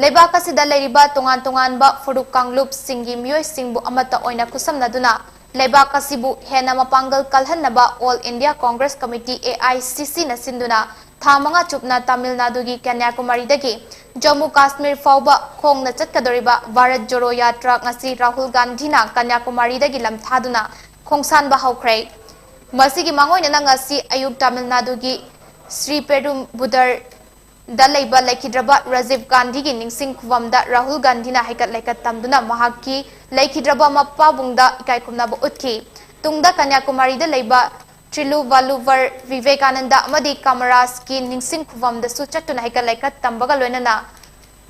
ꯂꯩꯕꯥꯛ ꯑꯁꯤꯗ ꯂꯩꯔꯤꯕ ꯇꯣꯉꯥꯟ ꯇꯣꯉꯥꯟꯕ ꯐꯨꯔꯨꯞ ꯀꯥꯡꯂꯨꯞꯁꯤꯡꯒꯤ ꯃꯤꯑꯣꯏꯁꯤꯡꯕꯨ ꯑꯃꯠꯇ ꯑꯣꯏꯅ ꯈꯨꯠꯁꯝꯅꯗꯨꯅ ꯂꯩꯕꯥꯛ ꯑꯁꯤꯕꯨ ꯍꯦꯟꯅ ꯃꯄꯥꯡꯒꯜ ꯀꯜꯍꯟꯅꯕ All India Congress Committee, AICCꯅ ꯁꯤꯟꯗꯨꯅ ꯊꯥ ꯃꯉꯥ ꯆꯨꯞꯅ ꯇꯥꯃꯤꯜ ꯅꯥꯗꯨꯒꯤ ꯀꯟꯌꯥꯀꯨꯃꯥꯔꯤꯗꯒꯤ ꯖꯝꯃꯨ ꯀꯥꯁꯃꯤꯔ ꯐꯥꯎꯕ ꯈꯣꯡꯅ ꯆꯠꯀꯗꯧꯔꯤꯕ ꯚꯥꯔꯠ ꯖꯣꯔꯣ ꯌꯥꯇ꯭ꯔꯥ ꯉꯁꯤ ꯔꯥꯍꯨꯜ ꯒꯥꯟꯙꯤꯅ ꯀꯟꯌꯥꯀꯨꯃꯥꯔꯤꯗꯒꯤ ꯂꯝꯊꯥꯗꯨꯅ ꯈꯣꯡꯁꯥꯟꯕ ꯍꯧꯈ꯭ꯔꯦ꯫ ꯃꯁꯤꯒꯤ ꯃꯥꯡꯑꯣꯏꯅꯅ ꯉꯁꯤ ꯑꯌꯨꯛ ꯇꯥꯃꯤꯜ ꯅꯥꯗꯨꯒꯤ ꯁ꯭ꯔꯤ ꯄꯦꯔꯨꯝꯕꯨꯗꯔ ꯗ ꯂꯩꯕ ꯂꯩꯈꯤꯗ꯭ꯔꯕ ꯔꯥꯖꯤꯕ ꯒꯥꯟꯙꯤꯒꯤ ꯅꯤꯡꯁꯤꯡ ꯈꯨꯕꯝꯗ ꯔꯥꯍꯨꯜ ꯒꯥꯟꯙꯤꯅ ꯍꯩꯀꯠ ꯂꯩꯀꯠ ꯇꯝꯗꯨꯅ ꯃꯍꯥꯛꯀꯤ ꯂꯩꯈꯤꯗ꯭ꯔꯕ ꯃꯄꯥꯕꯨꯡꯗ ꯏꯀꯥꯏ ꯈꯨꯝꯅꯕ ꯎꯠꯈꯤ꯫ ꯇꯨꯡꯗ ꯀꯟꯌꯥꯀꯨꯃꯥꯔꯤꯗ ꯂꯩꯕ ꯇ꯭ꯔꯤꯂꯨꯚꯥꯂꯨꯚꯔ ꯚꯤꯚꯦꯀꯥꯅꯟꯗ ꯑꯃꯗꯤ ꯀꯃꯔꯥꯖꯀꯤ ꯅꯤꯡꯁꯤꯡ ꯈꯨꯕꯝꯗꯁꯨ ꯆꯠꯇꯨꯅ ꯍꯩꯀꯠ ꯂꯩꯀꯠ ꯇꯝꯕꯒ ꯂꯣꯏꯅꯅ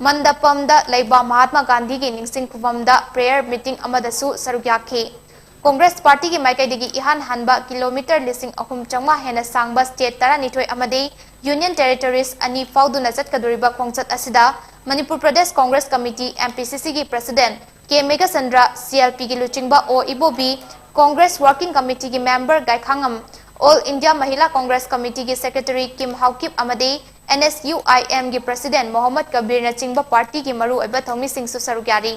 ꯃꯟꯗꯄꯝꯗ ꯂꯩꯕ ꯃꯍꯥꯠꯃꯥ ꯒꯥꯟꯙꯤꯒꯤ ꯅꯤꯡꯁꯤꯡ ꯈꯨꯕꯝꯗ prayer meeting ꯑꯃꯗꯁꯨ ꯁꯔꯨꯛ ꯌꯥꯈꯤ꯫ ꯀꯣꯡꯒ꯭ꯔꯦꯁ ꯄꯥꯔꯇꯤꯒꯤ ꯃꯥꯏꯀꯩꯗꯒꯤ ꯏꯍꯥꯟ ꯍꯥꯟꯕ ꯀꯤꯂꯣꯃꯤꯇꯔ ꯂꯤꯁꯤꯡ ꯑꯍꯨꯝ ꯆꯥꯝꯃꯉꯥ ꯍꯦꯟꯅ ꯁꯥꯡꯕ state ꯇꯔꯥꯅꯤꯊꯣꯏ ꯑꯃꯗꯤ Union Territories ꯑꯅꯤ ꯐꯥꯎꯗꯨꯅ ꯆꯠꯀꯗꯧꯔꯤꯕ ꯈꯣꯡꯆꯠ ꯑꯁꯤꯗ ꯃꯅꯤꯄꯨꯔ ꯄ꯭ꯔꯗꯦꯁ ꯀꯣꯡꯒ꯭ꯔꯦꯁ ꯀꯃꯤꯇꯤ, MPCCꯒꯤ president ꯀꯦ ꯃꯦꯘꯆꯟꯗ꯭ꯔ, CLPꯒꯤ ꯂꯨꯆꯤꯡꯕ ꯑꯣ ꯏꯕꯣꯕꯤ, Congress working committeeꯒꯤ member ꯒꯥꯏꯈꯥꯉꯝ, All India Mahila Congress Committeeꯒꯤ secretary ꯀꯤꯝ ꯍꯥꯎꯀꯤꯞ ꯑꯃꯗꯤ NSUIMꯒꯤ president ꯃꯣꯍꯝꯃꯗ ꯀꯕꯤꯔꯅꯆꯤꯡꯕ ꯄꯥꯔꯇꯤꯒꯤ ꯃꯔꯨꯑꯣꯏꯕ ꯊꯧꯃꯤꯁꯤꯡꯁꯨ ꯁꯔꯨꯛ ꯌꯥꯔꯤ꯫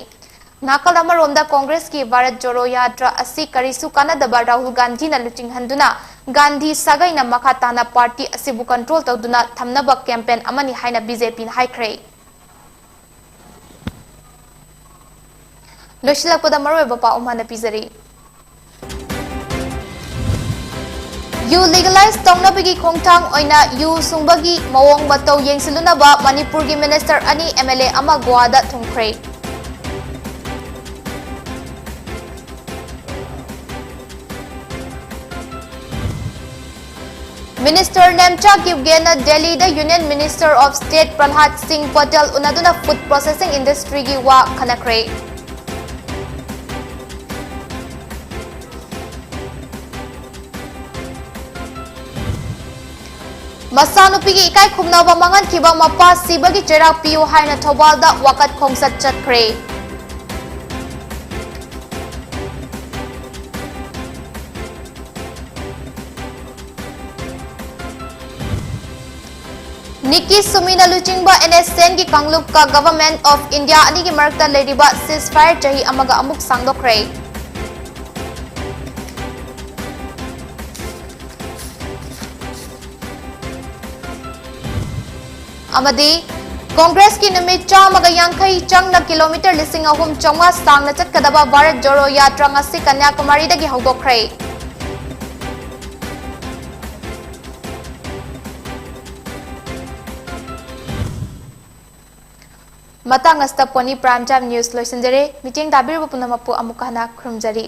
ꯅꯥꯀꯜ ꯑꯃꯔꯣꯝꯗ ꯀꯣꯡꯒ꯭ꯔꯦꯁꯀꯤ ꯚꯥꯔꯠ ꯖꯣꯔꯣ ꯌꯥꯇ꯭ꯔꯥ ꯑꯁꯤ ꯀꯔꯤꯁꯨ ꯀꯥꯟꯅꯗꯕ ꯔꯥꯍꯨꯜ ꯒꯥꯟꯙꯤꯅ ꯂꯨꯆꯤꯡꯍꯟꯗꯨꯅ ꯒꯥꯟꯙꯤ ꯁꯥꯒꯩꯅ ꯃꯈꯥ ꯇꯥꯅ ꯄꯥꯔꯇꯤ ꯑꯁꯤꯕꯨ control ꯇꯧꯗꯨꯅ ꯊꯝꯅꯕ campaign ꯑꯃꯅꯤ ꯍꯥꯏꯅ BJPꯅ ꯍꯥꯏꯈ꯭ꯔꯦ꯫ ꯂꯣꯏꯁꯤꯜꯂꯛꯄꯗ ꯃꯔꯨꯑꯣꯏꯕ ꯄꯥꯎ ꯑꯃ ꯍꯥꯟꯅ ꯄꯤꯖꯔꯤ꯫ ꯌꯨ legalize ꯇꯧꯅꯕꯒꯤ ꯈꯣꯡꯊꯥꯡ ꯑꯣꯏꯅ ꯌꯨ ꯁꯨꯡꯕꯒꯤ ꯃꯑꯣꯡ ꯃꯇꯧ ꯌꯦꯡꯁꯤꯜꯂꯨꯅꯕ ꯃꯅꯤꯄꯨꯔꯒꯤ minister ꯑꯅꯤ, MLA ꯑꯃ ꯒꯣꯋꯥꯗ ꯊꯨꯡꯈ꯭ꯔꯦ꯫ Minister ꯅꯦꯝꯆꯥ ꯀꯤꯞꯒꯦꯅ ꯗꯦꯜꯂꯤꯗ Union Minister of State ꯄ꯭ꯔꯍ꯭ꯂꯥꯗ ꯁꯤꯡ ꯄꯇꯦꯜ ꯎꯅꯗꯨꯅ food processing industryꯒꯤ ꯋꯥ ꯈꯟꯅꯈ꯭ꯔꯦ꯫ ꯃꯆꯥꯅꯨꯄꯤꯒꯤ ꯏꯀꯥꯏ ꯈꯨꯝꯅꯕ ꯃꯥꯡꯍꯟꯈꯤꯕ ꯃꯄꯥ ꯁꯤꯕꯒꯤ ꯆꯩꯔꯥꯛ ꯄꯤꯌꯨ ꯍꯥꯏꯅ ꯊꯧꯕꯥꯜꯗ ꯋꯥꯀꯠ ꯈꯣꯡꯆꯠ ꯆꯠꯈ꯭ꯔꯦ꯫ ꯅꯤꯛꯀꯤ ꯁꯨꯃꯤꯅ ꯂꯨꯆꯤꯡꯕ NSCN ꯒꯤ ꯀꯥꯡꯂꯨꯞꯀ Government of India ꯑꯅꯤꯒꯤ ꯃꯔꯛꯇ ꯂꯩꯔꯤꯕ ceasefire ꯆꯍꯤ ꯑꯃꯒ ꯑꯃꯨꯛ ꯁꯥꯡꯗꯣꯛꯈ꯭ꯔꯦ꯫ ꯑꯃꯗꯤ ꯀꯣꯡꯒ꯭ꯔꯦꯁꯀꯤ ꯅꯨꯃꯤꯠ ꯆꯥꯝꯃꯒ ꯌꯥꯡꯈꯩ ꯆꯪꯅ ꯀꯤꯂꯣꯃꯤꯇꯔ ꯂꯤꯁꯤꯡ ꯑꯍꯨꯝ ꯆꯥꯝꯃꯉꯥ ꯁꯥꯡꯅ ꯆꯠꯀꯗꯕ ꯚꯥꯔꯠ ꯖꯣꯔꯣ ꯌꯥꯇ꯭ꯔꯥ ꯉꯁꯤ ꯀꯟꯌꯥꯀꯨꯃꯥꯔꯤꯗꯒꯤ ꯍꯧꯗꯣꯛꯈ꯭ꯔꯦ꯫ ꯃꯇꯥꯡ ꯑꯁꯤꯗ Pony Prime Time News ꯂꯣꯏꯁꯤꯟꯖꯔꯦ꯫ ꯃꯤꯠꯌꯦꯡ ꯇꯥꯕꯤꯔꯤꯕ ꯄꯨꯝꯅꯃꯛꯄꯨ ꯑꯃꯨꯛꯀ ꯍꯟꯅ ꯈꯨꯔꯨꯝꯖꯔꯤ꯫